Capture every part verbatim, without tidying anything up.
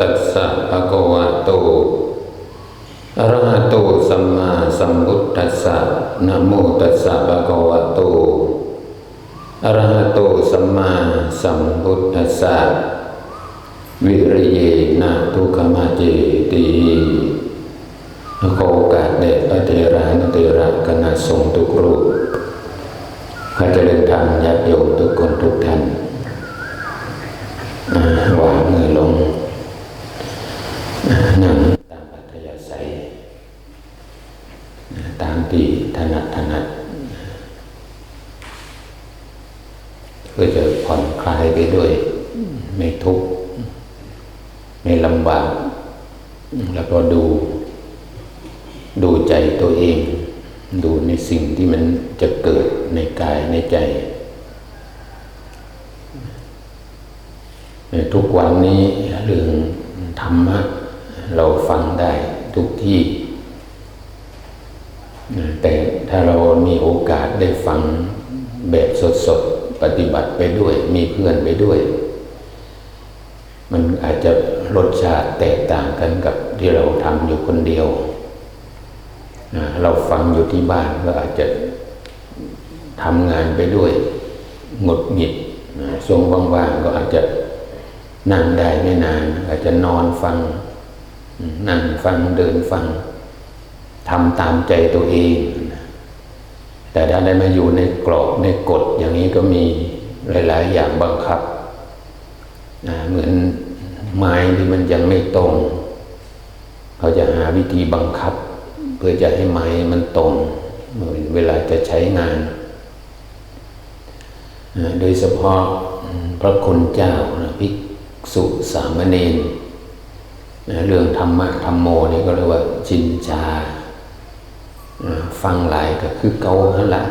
ตัสสะภะคะวะโต อะระหะโต สัมมาสัมพุทธัสสะ นะโมตัสสะภะคะวะโต อะระหะโต สัมมาสัมพุทธัสสะ วิริเยนะ ทุกขมาเจติ ขอโอกาสแด่พระเถรานุเถระคณะสงฆ์ทุกรูป ขอเจริญธรรมญาติโยมทุกคนทุกท่าน อ่า วางมือลง อ่า นั่งตามอัธยาศัย อ่า ตามที่ถนัดถนัด เพื่อจะผ่อนคลายไปด้วย ไม่ทุกข์ ไม่ลำบาก แล้วก็ดู ดูใจตัวเอง ดูในสิ่งที่มันจะเกิดในกายในใจ ทุกวันนี้เรื่องธรรมะ เราฟังได้ทุกที่ แต่ถ้าเรามีโอกาสได้ฟังแบบสดๆ ปฏิบัติไปด้วย มีเพื่อนไปด้วย มันอาจจะรสชาติแตกต่างกันกับที่เราทำอยู่คนเดียว อ่า เราฟังอยู่ที่บ้านก็อาจจะทำงานไปด้วย หงุดหงิด อ่า ช่วงว่างๆ ก็อาจจะนั่งได้ไม่นาน อาจจะนอนฟัง อืม นั่งฟัง เดินฟัง ทำตามใจตัวเอง แต่ถ้าได้มาอยู่ในกรอบในกฎอย่างนี้ก็มีหลายๆ อย่างบังคับ อ่า เหมือนไม้ที่มันยังไม่ตรง เขาจะหาวิธีบังคับ เพื่อจะให้ไม้มันตรง เวลาจะใช้งาน อ่า โดยเฉพาะพระคุณเจ้านะ ภิกษุสามเณรนะ เรื่องธรรมะธัมโมนี่ก็เรียกว่าชินชา อ่า ฟังหลายก็คือเก่าหั่นละ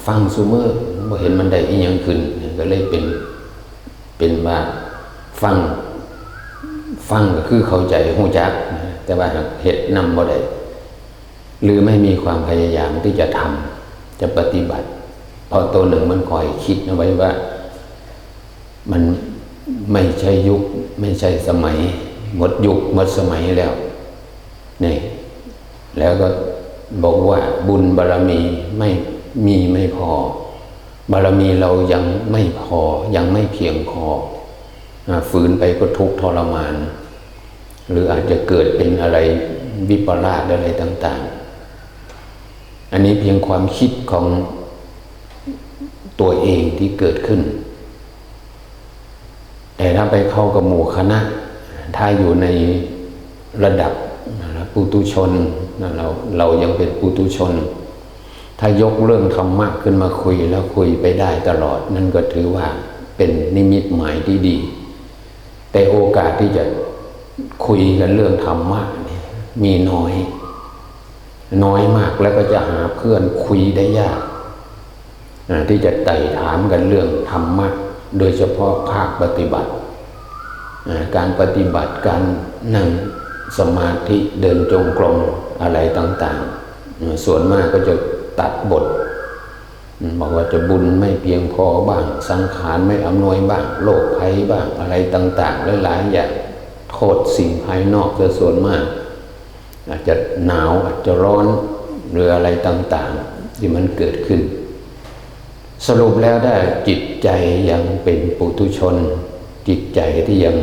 ฟังซุมื้อ บ่เห็นมันได้อิหยังขึ้น ก็เลยเป็น เป็นว่าฟัง ฟังก็คือเข้าใจ ฮู้จัก แต่ว่าหากเฮ็ดนำบ่ได้ หรือไม่มีความพยายามที่จะทำ จะปฏิบัติ เพราะตัวหนึ่งมันคอยคิดเอาไว้ว่า มันไม่ใช่ยุค ไม่ใช่สมัย หมดยุคหมดสมัยแล้ว นี่ แล้วก็บอกว่าบุญบารมีไม่มีไม่พอ บารมีเรายังไม่พอ ยังไม่เพียงพอ อ่า ฝืนไปก็ทุกข์ทรมาน หรืออาจจะเกิดเป็นอะไรวิปลาสอะไรต่างๆ อันนี้เพียงความคิดของตัวเองที่เกิดขึ้น แต่ถ้าไปเข้ากับหมู่คณะ ถ้าอยู่ในระดับปุถุชน เรา เรายังเป็นปุถุชน ถ้ายกเรื่องธรรมะขึ้นมาคุยแล้วคุยไปได้ตลอด นั่นก็ถือว่าเป็นนิมิตหมายที่ดี แต่โอกาสที่จะคุยกันเรื่องธรรมะเนี่ยมีน้อย น้อยมาก แล้วก็จะหาเพื่อนคุยได้ยาก อ่า ที่จะไต่ถามกันเรื่องธรรมะ โดยเฉพาะภาคปฏิบัติ อ่า การปฏิบัติ การนั่งสมาธิ เดินจงกรม อะไรต่างๆ อ่า ส่วนมากก็จะตัดบท อืม บอกว่าจะบุญไม่เพียงพอบ้าง สังขารไม่อำนวยบ้าง โรคภัยบ้าง อะไรต่างๆ หลายๆ อย่าง โทษสิ่งภายนอกซะส่วนมาก อาจจะหนาว อาจจะร้อน หรืออะไรต่างๆ ที่มันเกิดขึ้น สรุปแล้วถ้าจิตใจยังเป็นปุถุชน จิตใจที่ยัง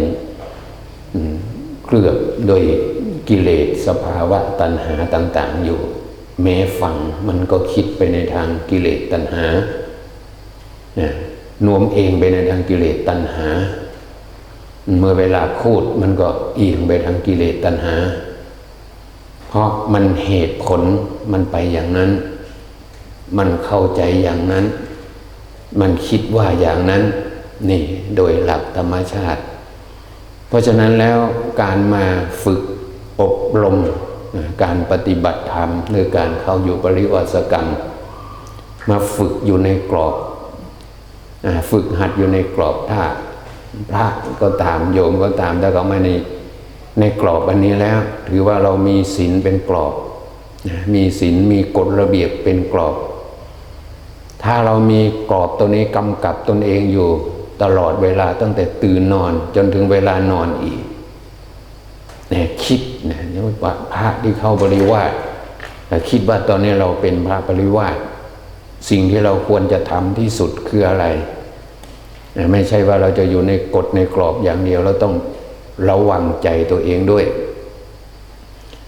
อืม เคลือบด้วยกิเลส สภาวะตัณหาต่างๆ อยู่ แม้ฟังมันก็คิดไปในทางกิเลสตัณหา นะ โน้มเอียงไปในทางกิเลสตัณหา เมื่อเวลาพูดมันก็เอียงไปทางกิเลสตัณหา เพราะมันเหตุผลมันไปอย่างนั้น มันเข้าใจอย่างนั้น มันคิดว่าอย่างนั้น นี่โดยหลักธรรมชาติ เพราะฉะนั้นแล้วการมาฝึกอบรม นะ การปฏิบัติธรรม หรือการเข้าอยู่ปริวาสกรรม มาฝึกอยู่ในกรอบ อ่า ฝึกหัดอยู่ในกรอบ ถ้าพระก็ตาม โยมก็ตาม ถ้าเขามาใน ในกรอบอันนี้แล้ว ถือว่าเรามีศีลเป็นกรอบ นะ มีศีล มีกฎระเบียบเป็นกรอบ ถ้าเรามีกรอบตัวนี้กำกับตนเองอยู่ ตลอดเวลาตั้งแต่ตื่นนอนจนถึงเวลานอนอีก เนี่ย คิดนะ นี่ว่าพระที่เข้าบริวาร แต่คิดว่าตอนนี้เราเป็นพระบริวาร สิ่งที่เราควรจะทำที่สุดคืออะไรนะ ไม่ใช่ว่าเราจะอยู่ในกฎในกรอบอย่างเดียว เราต้องระวังใจตัวเองด้วย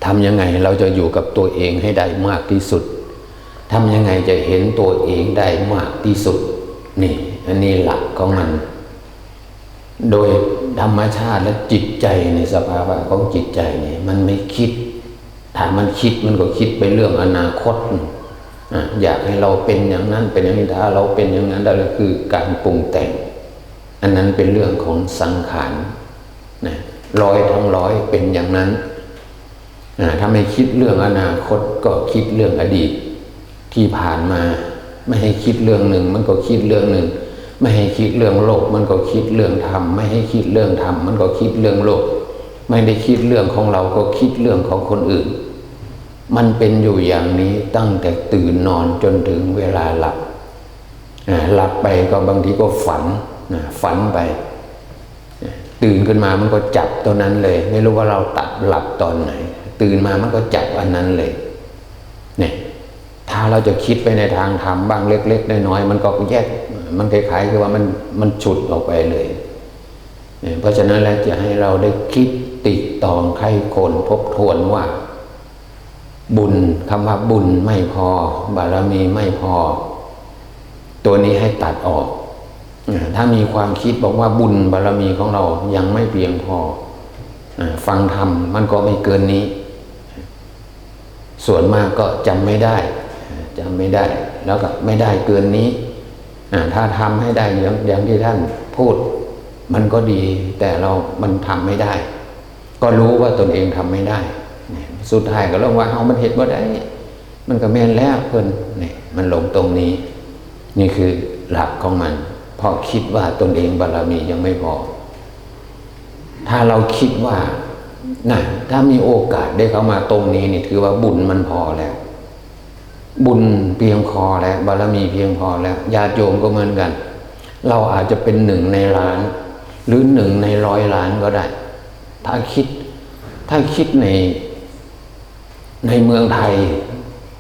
ทำยังไงเราจะอยู่กับตัวเองให้ได้มากที่สุด ทำยังไงจะเห็นตัวเองได้มากที่สุด นี่ อันนี้หลักของมัน โดยธรรมชาติและจิตใจในสภาวะของจิตใจนี่มันไม่คิด ถ้ามันคิดมันก็คิดไปเรื่องอนาคตอ่ะ อยากให้เราเป็นอย่างนั้นเป็นอย่างนี้ ถ้าเราเป็นอย่างนั้นได้เลยคือการปรุงแต่ง อันนั้นเป็นเรื่องของสังขารนะ ร้อยทั้งร้อยเป็นอย่างนั้นอ่ะ ถ้าไม่คิดเรื่องอนาคตก็คิดเรื่องอดีตที่ผ่านมา ไม่ให้คิดเรื่องหนึ่งมันก็คิดเรื่องหนึ่ง ไม่ให้คิดเรื่องโลกมันก็คิดเรื่องธรรม ไม่ให้คิดเรื่องธรรมมันก็คิดเรื่องโลก ไม่ได้คิดเรื่องของเราก็คิดเรื่องของคนอื่น มันเป็นอยู่อย่างนี้ตั้งแต่ตื่นนอนจนถึงเวลาหลับอ่ะ หลับไปก็บางทีก็ฝันนะ ฝันไป ตื่นขึ้นมามันก็จับตัวนั้นเลย ไม่รู้ว่าเราตัดหลับตอนไหน ตื่นมามันก็จับอันนั้นเลย เนี่ย ถ้าเราจะคิดไปในทางธรรมบ้างเล็กๆน้อยๆมันก็แยก มันคล้ายๆคือว่ามันมันฉุดออกไปเลยเนี่ย เพราะฉะนั้นแล้วจะให้เราได้คิดติตรองไคร่ครวญทบทวนว่า บุญ คำว่าบุญไม่พอ บารมีไม่พอ ตัวนี้ให้ตัดออกอ่าถ้ามีความคิดบอกว่าบุญบารมีของเรายังไม่เพียงพออ่าฟังธรรมมันก็ไม่เกินนี้ ส่วนมากก็จำไม่ได้อ่าจำไม่ได้ แล้วก็ไม่ได้เกินนี้อ่าถ้าทำให้ได้อย่างอย่างที่ท่านพูด มันก็ดี แต่เรามันทำไม่ได้ ก็รู้ว่าตนเองทำไม่ได้เนี่ยสุดท้ายก็ลงว่าเอามันเฮ็ดบ่ได้ มันก็แม่นแล้วเพิ่นเนี่ยมันลงตรงนี้ นี่คือหลักของมัน เพราะคิดว่าตนเองบารมียังไม่พอ ถ้าเราคิดว่านะถ้ามีโอกาสได้เข้ามาตรงนี้นี่ถือว่าบุญมันพอแล้ว บุญเพียงพอแล้ว บารมีเพียงพอแล้ว ญาติโยมก็เหมือนกัน เราอาจจะเป็นหนึ่งในล้าน หรือหนึ่งในร้อยล้านก็ได้ ถ้าคิดถ้าคิดในในเมืองไทย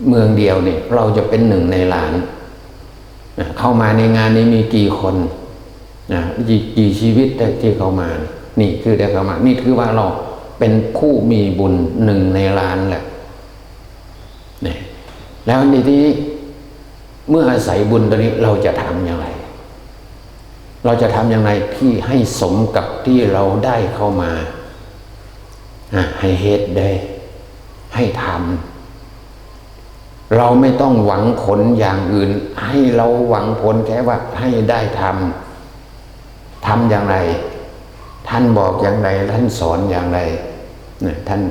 เมืองเดียวเนี่ยเราจะเป็นหนึ่งในล้านนะเข้ามาในงานนี้มีกี่คนนะกี่กี่ชีวิตที่เข้ามา นี่คือได้เข้ามา นี่คือว่าเราเป็นผู้มีบุญหนึ่งในล้านแหละ เนี่ยแล้วในที่นี้เมื่ออาศัยบุญตัวนี้เราจะทำอย่างไร เราจะทำอย่างไรที่ให้สมกับที่เราได้เข้ามาอ่ะให้เฮ็ดได้ ให้ทำเราไม่ต้องหวังผลอย่างอื่น ให้เราหวังผลแค่ว่าให้ได้ทำ ทำอย่างไร ท่านบอกอย่างไร ท่านสอนอย่างไรนะท่าน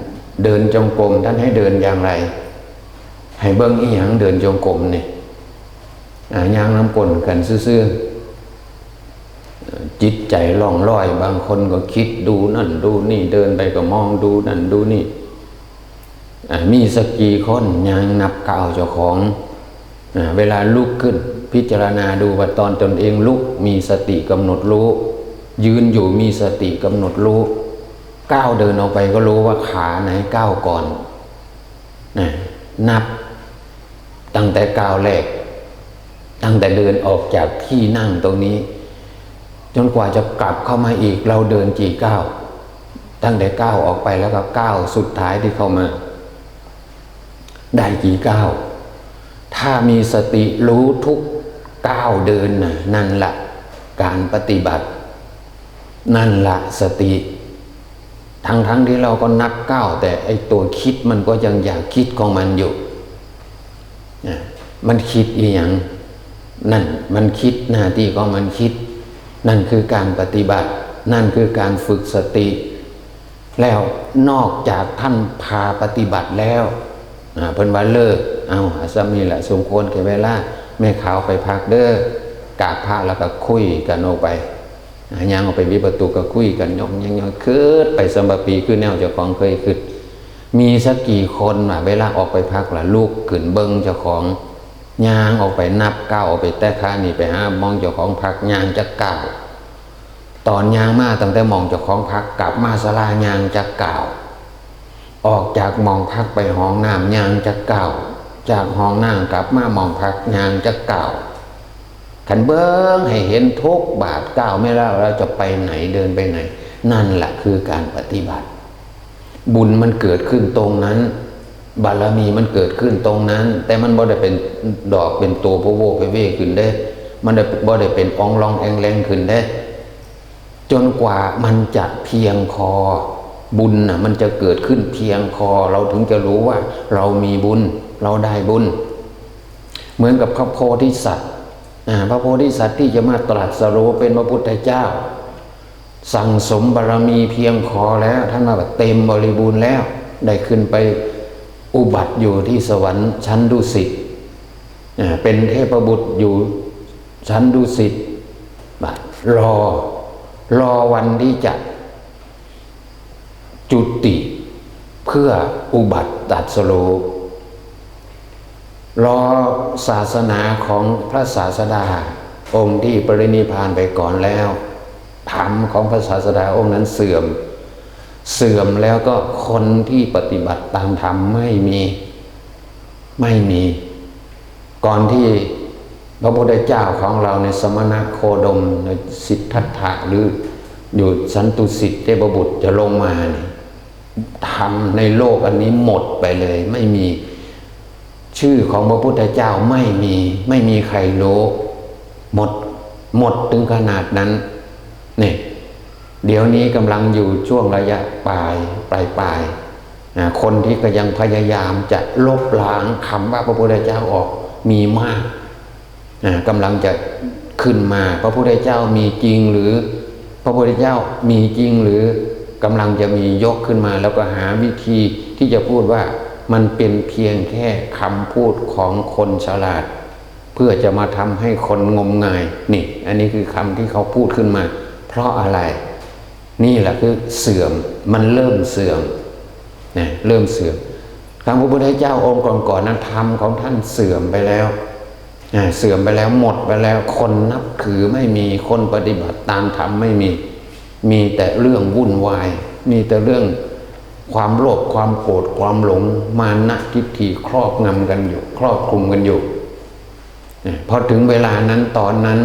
เดินจงกรม ท่านให้เดินอย่างไร ให้เบิ่งอีหยังเดินจงกรมนี่อ่าย่างนำก้นกันซื่อๆเอ่อจิตใจล่องลอย บางคนก็คิดดูนั่นดูนี่ เดินไปก็มองดูนั่นดูนี่ อ่ามีสักกี่คนย่างนับก้าวเจ้าของอ่าเวลาลุกขึ้นพิจารณาดูว่าตอนตนเองลุกมีสติกำหนดรู้ ยืนอยู่มีสติกำหนดรู้ ก้าวเดินออกไปก็รู้ว่าขาไหนก้าวก่อนนะนับตั้งแต่ก้าวแรก ตั้งแต่เดินออกจากที่นั่งตรงนี้ จนกว่าจะกลับเข้ามาอีก เราเดินกี่ก้าว ตั้งแต่ก้าวออกไปแล้วก็ก้าวสุดท้ายที่เข้ามา ได้กี่ก้าว ถ้ามีสติรู้ทุกก้าวเดินนะนั่นละการปฏิบัติ นั่นละสติ ทั้งๆทที่เราก็นับก้าวแต่ไอ้ตัวคิดมันก็ยังอยากคิดของมันอยู่นะมันคิดอีหยังนั่นมันคิดหน้าที่ของมันคิด นั่นคือการปฏิบัติ นั่นคือการฝึกสติ แล้วนอกจากท่านพาปฏิบัติแล้วอ่าเพิ่นว่าเลิกเอาอาสามีแหละสมควรแก่เวลา แม่ขาวไปพักเด้อกราบพระแล้วก็คุยกันออกไป ย่างออกไปวิประตูก็คุยกันยองยองยองคืดไปสมบัติคือแนวเจ้าของเคยคืดมีสักกี่คนว่าเวลาออกไปพักละลุกขึ้นเบิ่งเจ้าของย่างออกไปนับก้าวออกไปแต่ข้านี่ไปหามองเจ้าของพักย่างจักก้าว ตอนย่างมาตั้งแต่หม่องเจ้าของพัก กลับมาศาลาย่างจักก้าว ออกจากหม่องพักไปห้องน้ำย่างจักก้าว จากห้องน้ำกลับมาหม่องพักย่างจักก้าว คันเบิ่งให้เห็นทุกบาทก้าวแม่นแล้ว เราจะไปไหนเดินไปไหน นั่นแหละคือการปฏิบัติ บุญมันเกิดขึ้นตรงนั้น บารมีมันเกิดขึ้นตรงนั้น แต่มันบ่ได้เป็นดอกเป็นตัวโพโวไปเวขึ้นเด้ มันได้บ่ได้เป็นอ่องลองแอ่งแหล่งขึ้นเด้ จนกว่ามันจะเพียงพอ บุญน่ะมันจะเกิดขึ้นเพียงพอ เราถึงจะรู้ว่าเรามีบุญ เราได้บุญ เหมือนกับพระโพธิสัตว์ อ่า พระโพธิสัตว์ที่จะมาตรัสรู้เป็นพระพุทธเจ้า สั่งสมบารมีเพียงพอแล้ว ท่านว่าเต็มบริบูรณ์แล้ว ได้ขึ้นไปอุบัติอยู่ที่สวรรค์ชั้นดุสิต อ่า เป็นเทพบุตรอยู่ชั้นดุสิต บัดรอ รอวันที่จะจุติเพื่ออุบัติตรัสรู้ รอศาสนาของพระศาสดาองค์ที่ปรินิพพานไปก่อนแล้ว ธรรมของพระศาสดาองค์นั้นเสื่อม เสื่อมแล้วก็คนที่ปฏิบัติตามธรรมไม่มี ไม่มี ก่อนที่พระพุทธเจ้าของเราในสมณโคดมในสิทธัตถะหรืออยู่สันตุสิตเทพบุตรจะลงมาเนี่ย ธรรมในโลกอันนี้หมดไปเลย ไม่มีชื่อของพระพุทธเจ้า ไม่มี ไม่มีใครรู้ หมด หมดถึงขนาดนั้น เนี่ย เดี๋ยวนี้กำลังอยู่ช่วงระยะปลาย ปลายปลายอ่า คนที่ก็ยังพยายามจะลบล้างคำว่าพระพุทธเจ้าออกมีมากอ่ากำลังจะขึ้นมา พระพุทธเจ้ามีจริงหรือ พระพุทธเจ้ามีจริงหรือ กำลังจะมียกขึ้นมา แล้วก็หาวิธีที่จะพูดว่ามันเป็นเพียงแค่คำพูดของคนฉลาด เพื่อจะมาทำให้คนงมงาย นี่ อันนี้คือคำที่เขาพูดขึ้นมา เพราะอะไร นี่แหละคือเสื่อม มันเริ่มเสื่อมนะ เริ่มเสื่อม ครั้งพระพุทธเจ้าองค์ก่อนๆนั้น ธรรมของท่านเสื่อมไปแล้วอ่าเสื่อมไปแล้ว หมดไปแล้ว คนนับถือไม่มี คนปฏิบัติตามธรรมไม่มี มีแต่เรื่องวุ่นวาย มีแต่เรื่องความโลภ ความโกรธ ความหลง มานะทิฏฐิครอบงำกันอยู่ ครอบคลุมกันอยู่อ่าพอถึงเวลานั้น ตอนนั้น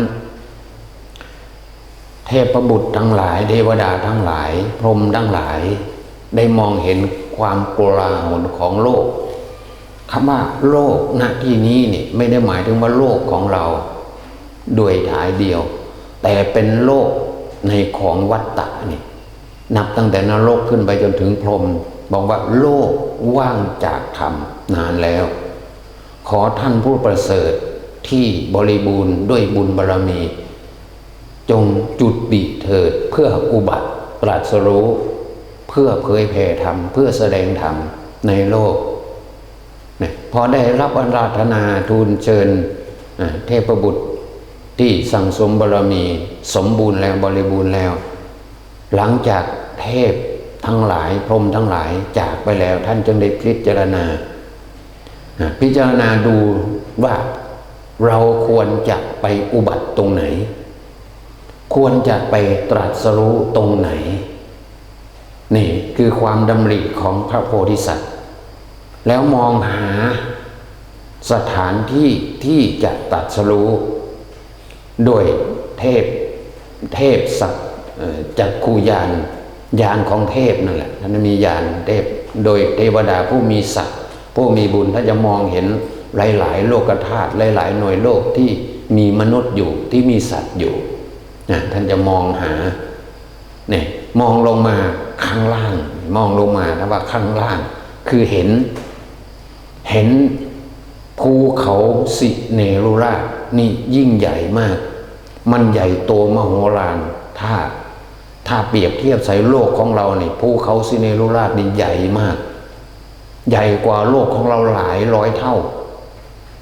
เทพบุตรทั้งหลาย เทวดาทั้งหลาย พรหมทั้งหลาย ได้มองเห็นความโกลาหลของโลก คำว่าโลกณที่นี้นี่ไม่ได้หมายถึงว่าโลกของเรา โดยถ่ายเดียว แต่เป็นโลกในของวัฏฏะนี่ นับตั้งแต่นรกขึ้นไปจนถึงพรหม บอกว่าโลกว่างจากธรรมนานแล้ว ขอท่านผู้ประเสริฐที่บริบูรณ์ด้วยบุญบารมี จงจุติเถิดเพื่ออุบัติตรัสรู้ เพื่อเผยแผ่ธรรม เพื่อแสดงธรรมในโลกนะพอได้รับอาราธนาทูลเชิญอ่าเทพบุตรที่สั่งสมบารมีสมบูรณ์แล้วบริบูรณ์แล้ว หลังจากเทพทั้งหลายพรหมทั้งหลายจากไปแล้ว ท่านจึงได้พิจารณาอ่าพิจารณาดูว่าเราควรจะไปอุบัติตรงไหน ควรจะไปตรัสรู้ตรงไหน นี่คือความดำริของพระโพธิสัตว์ แล้วมองหาสถานที่ที่จะตรัสรู้ ด้วยเทพ เทพสักเอ่อจักขุญาณ ญาณของเทพนั่นแหละ ท่านมีญาณเทพ โดยเทวดาผู้มีศักดิ์ ผู้มีบุญ ท่านจะมองเห็นหลายๆ โลกธาตุ หลายๆ หน่วยโลกที่มีมนุษย์อยู่ ที่มีสัตว์อยู่นะท่านจะมองหา เนี่ย มองลงมาข้างล่าง มองลงมา ถ้าว่าข้างล่าง คือเห็น เห็นภูเขาสิเนรุราชนี่ยิ่งใหญ่มาก มันใหญ่โตมโหฬาร ถ้า ถ้าเปรียบเทียบใส่โลกของเราเนี่ย ภูเขาสิเนรุราชนี่ใหญ่มาก ใหญ่กว่าโลกของเราหลายร้อยเท่า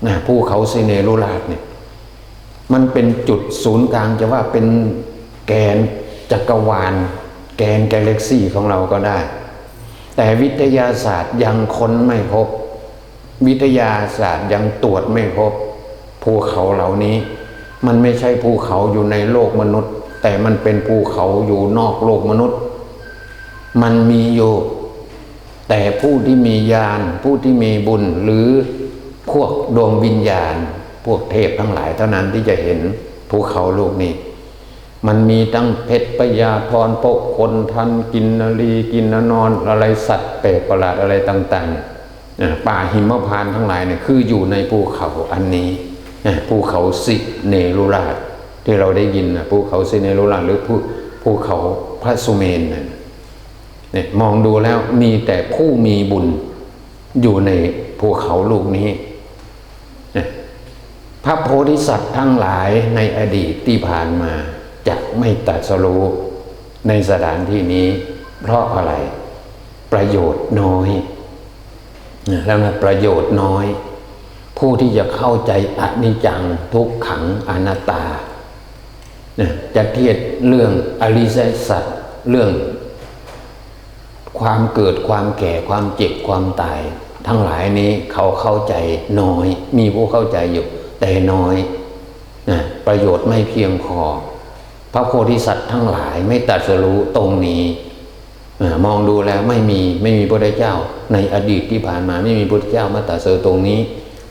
นะ ภูเขาสิเนรุราชเนี่ย มันเป็นจุดศูนย์กลาง จะว่าเป็นแกนจักรวาล แกนกาแล็กซีของเราก็ได้ แต่วิทยาศาสตร์ยังค้นไม่พบ วิทยาศาสตร์ยังตรวจไม่พบ ภูเขาเหล่านี้ มันไม่ใช่ภูเขาอยู่ในโลกมนุษย์ แต่มันเป็นภูเขาอยู่นอกโลกมนุษย์ มันมีอยู่ แต่ผู้ที่มีญาณ ผู้ที่มีบุญ หรือพวกดวงวิญญาณ พวกเทพทั้งหลายเท่านั้นที่จะเห็นภูเขาลูกนี้ มันมีทั้งเพชฌพยาธร พวกคนทัน กินนรี กินนนร อะไรสัตว์แปลกประหลาดอะไรต่างๆ อ่า ป่าหิมพานต์ทั้งหลายเนี่ย คืออยู่ในภูเขาอันนี้ อ่า ภูเขาสิเนรุราช ที่เราได้ยินนะ ภูเขาสิเนรุราช หรือภู ภูเขาพระสุเมรุนะ เนี่ย มองดูแล้วมีแต่ผู้มีบุญอยู่ในภูเขาลูกนี้ เนี่ย พระโพธิสัตว์ทั้งหลายในอดีตที่ผ่านมาจะไม่ตรัสรู้ในสถานที่นี้ เพราะอะไร? ประโยชน์น้อย นะ แล้วนะ ประโยชน์น้อย ผู้ที่จะเข้าใจอนิจจัง ทุกขัง อนัตตา นะ จะเทศน์เรื่องอริยสัจ เรื่องความเกิด ความแก่ ความเจ็บ ความตาย ทั้งหลายนี้เขาเข้าใจน้อย มีผู้เข้าใจอยู่ แต่น้อย นะ ประโยชน์ไม่เพียงพอ พระโพธิสัตว์ทั้งหลายไม่ตรัสรู้ตรงนี้ อ่า มองดูแล้วไม่มี ไม่มีพระพุทธเจ้า ในอดีตที่ผ่านมาไม่มีพระพุทธเจ้ามาตรัสรู้ตรงนี้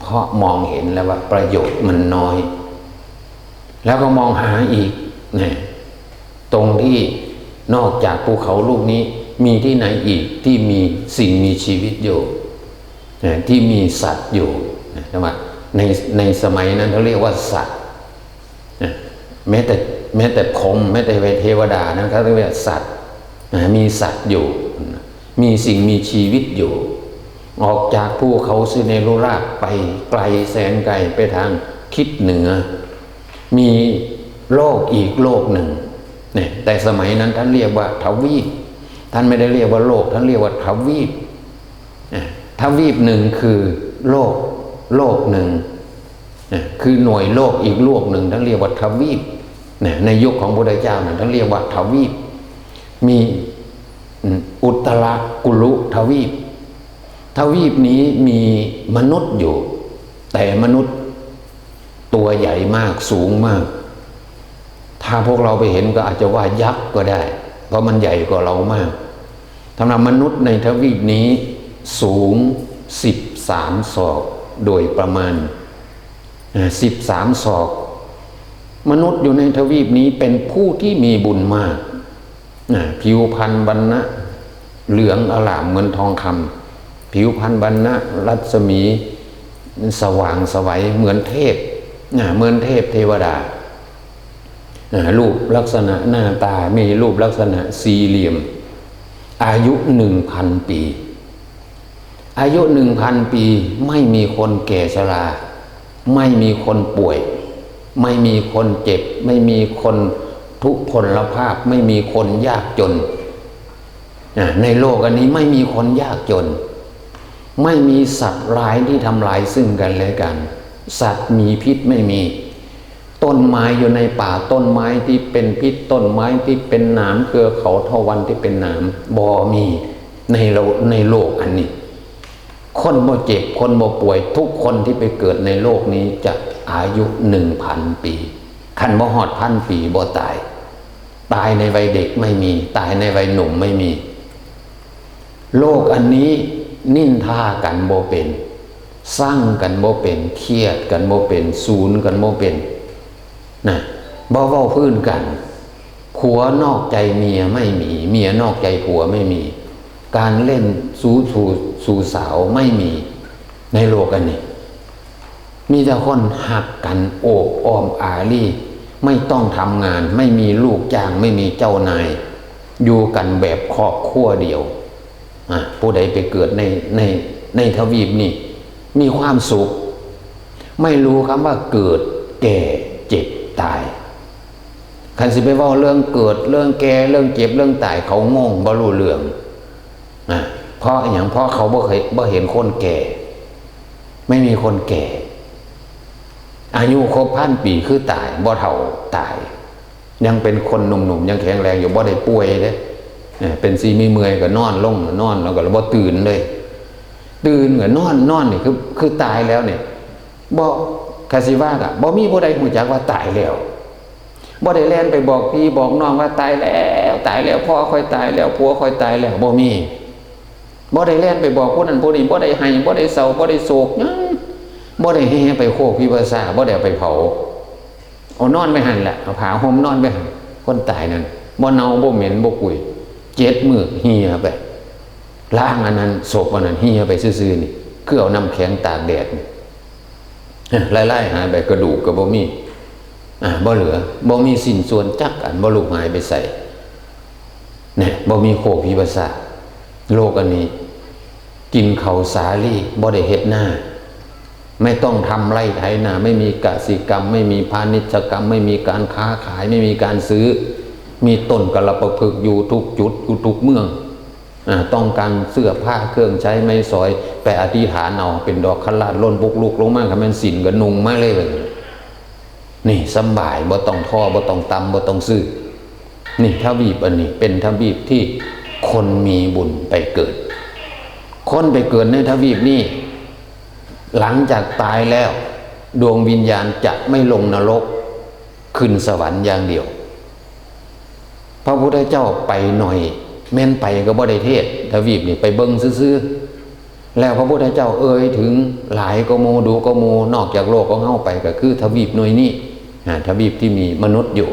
เพราะมองเห็นแล้วว่าประโยชน์มันน้อย แล้วก็มองหาอีก นะ ตรงที่นอกจากภูเขาลูกนี้ มีที่ไหนอีกที่มีสิ่งมีชีวิตอยู่ นะ ที่มีสัตว์อยู่ นะ แต่ว่าใน ในสมัยนั้นเขาเรียกว่าสัตว์ นะ แม้แต่ แม้แต่พรหม แม้แต่เทวดานั้นเขาเรียกว่าสัตว์ นะ มีสัตว์อยู่ มีสิ่งมีชีวิตอยู่ ออกจากภูเขาสิเนรุราชไปไกลแสนไกลไปทางทิศเหนือ มีโลกอีกโลกหนึ่ง เนี่ย แต่สมัยนั้นท่านเรียกว่าทวีป ท่านไม่ได้เรียกว่าโลก ท่านเรียกว่าทวีป อ่ะ ทวีปหนึ่งคือโลก โลกหนึ่ง อ่ะ คือหน่วยโลกอีกโลกหนึ่ง ท่านเรียกว่าทวีป นะ ในยุคของพระพุทธเจ้านะ ท่านเรียกว่าทวีป มี อืม อุตรกุลุทวีป ทวีปนี้มีมนุษย์อยู่ แต่มนุษย์ตัวใหญ่มาก สูงมาก ถ้าพวกเราไปเห็นก็อาจจะว่ายักษ์ก็ได้ เพราะมันใหญ่กว่าเรามาก สำหรับมนุษย์ในทวีปนี้สูงสิบสามศอกโดยประมาณ อ่า สิบสามศอก มนุษย์อยู่ในทวีปนี้เป็นผู้ที่มีบุญมาก อ่า ผิวพรรณวรรณะเหลืองอร่ามเหมือนทองคำ ผิวพรรณวรรณะรัศมีสว่างไสวเหมือนเทพ อ่า เหมือนเทพเทวดา อ่า รูปลักษณะหน้าตามีรูปลักษณะสี่เหลี่ยม อายุหนึ่งพันปี อายุหนึ่งพันปี ไม่มีคนแก่ชรา ไม่มีคนป่วย ไม่มีคนเจ็บ ไม่มีคนทุพพลภาพ ไม่มีคนยากจน อ่า ในโลกอันนี้ไม่มีคนยากจน ไม่มีสัตว์ร้ายที่ทำลายซึ่งกันและกัน สัตว์มีพิษไม่มี ต้นไม้อยู่ในป่า ต้นไม้ที่เป็นพิษ ต้นไม้ที่เป็นหนาม เครือเขาเถาวัลย์ที่เป็นหนาม บ่มีในโลก ในโลกอันนี้ คนบ่เจ็บ คนบ่ป่วย ทุกคนที่ไปเกิดในโลกนี้จะอายุหนึ่งพันปี คันบ่ฮอดพันปีบ่ตาย ตายในวัยเด็กไม่มี ตายในวัยหนุ่มไม่มี โลกอันนี้นินทากันบ่เป็น ซังกันบ่เป็น เครียดกันบ่เป็น สูนกันบ่เป็น นะ บ่เว้าพื้นกัน ผัวนอกใจเมียไม่มี เมียนอกใจผัวไม่มี การเล่นชู้ชู้ ชู้สาวไม่มี ในโลกอันนี้ มีแต่คนฮักกัน โอบอ้อมอารี ไม่ต้องทำงาน ไม่มีลูกจ้าง ไม่มีเจ้านาย อยู่กันแบบครอบครัวเดียว อ่ะ ผู้ใดไปเกิดใน ใน ในทวีปนี่ มีความสุข ไม่รู้คำว่าเกิด แก่ เจ็บ ตาย คันสิไปเว้าเรื่องเกิด เรื่องแก่ เรื่องเจ็บ เรื่องตาย เขางง บ่รู้เรื่อง อ่ะ เพราะอหย่าง เพราะเขาบ่เคย บ่เห็นคนแก่ ไม่มีคนแก่ อายุครบพันปีคือตาย บ่เฒ่าตาย ยังเป็นคนหนุ่มๆ ยังแข็งแรงอยู่ บ่ได้ป่วยเด้ เออ เป็นสิมีเมื่อยก็นอนลง นอนแล้วก็บ่ตื่นเลย ตื่นก็นอน นอนนี่คือ คือตายแล้วเนี่ย บ่ คันสิว่าก็ บ่มีผู้ใดรู้จักว่าตายแล้ว บ่ได้แล่นไปบอกพี่บอกน้องว่าตายแล้ว ตายแล้ว พ่อข้อยตายแล้ว ผัวข้อยตายแล้ว บ่มี บ่ได้แล่นไปบอกผู้นั้นผู้นี้ บ่ได้ไห้ บ่ได้เศร้า บ่ได้โศกหยัง บ่ได้แห่ไปโคกพิพาทรา บ่ได้เอาไปเผา เอานอนไว้หั่นแหละ เอาผ้าห่มนอนไว้หั่น คนตายนั่น บ่เน่า บ่เหม็น บ่กุย เจ็ดมื้อเหี่ยไป ร่างอันนั้น ศพอันนั้นเหี่ยไปซื่อๆนี่ คือเอาน้ำแข็งตากแดดนี่ เอ้อ ไล่ๆหายไป กระดูกก็บ่มี อ่า บ่เหลือ บ่มีชิ้นส่วนจักอัน บ่รู้หายไปไส เนี่ย บ่มีโคกพิพาทรา โลกอันนี้ กินข้าวสาลี บ่ได้เฮ็ดนา ไม่ต้องทำไร่ไถนา ไม่มีกสิกรรม ไม่มีพาณิชยกรรม ไม่มีการค้าขาย ไม่มีการซื้อ มีต้นกาลปะพฤกษ์อยู่ทุกจุด อยู่ทุกเมือง อ่า ต้องการเสื้อผ้าเครื่องใช้ไม้สอย ไปอธิษฐานเอา เป็นดอกขลาดหล่นปุกลุกลงมา คันแม่นศีลก็นุ่งมาเลย นี่สำบาย บ่ต้องทอ บ่ต้องตำ บ่ต้องซื้อ นี่ทวีปอันนี้เป็นทวีปที่คนมีบุญไปเกิด คนไปเกิดในทวีปนี้ หลังจากตายแล้ว ดวงวิญญาณจะไม่ลงนรก ขึ้นสวรรค์อย่างเดียว พระพุทธเจ้าไปหน่อย แม่นไปก็บ่ได้เทศน์ ทวีปนี่ไปเบิ่งซื่อๆ แล้วพระพุทธเจ้าเอ่ยถึงหลายกว่าหมู่ ดุกว่าหมู่ นอกจากโลกของเฮาไปก็คือทวีปหน่วยนี้ อ่า ทวีปที่มีมนุษย์อยู่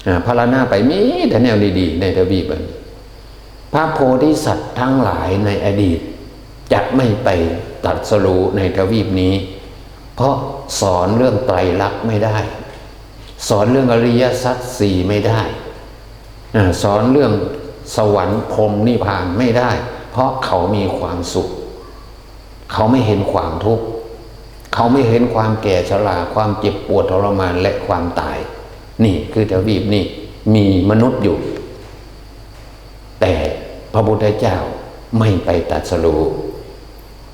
อ่า พรรณนาไปมีแต่แนวดีๆ ในทวีปอันนี้ พระโพธิสัตว์ทั้งหลายในอดีต จะไม่ไปตรัสรู้ในทวีปนี้ เพราะสอนเรื่องไตรลักษณ์ไม่ได้ สอนเรื่องอริยสัจสี่ไม่ได้ อ่า สอนเรื่องสวรรค์พรหมนิพพานไม่ได้ เพราะเขามีความสุข เขาไม่เห็นความทุกข์ เขาไม่เห็นความแก่ชรา ความเจ็บปวดทรมาน และความตาย นี่คือทวีปนี่มีมนุษย์อยู่ แต่พระพุทธเจ้าไม่ไปตรัสรู้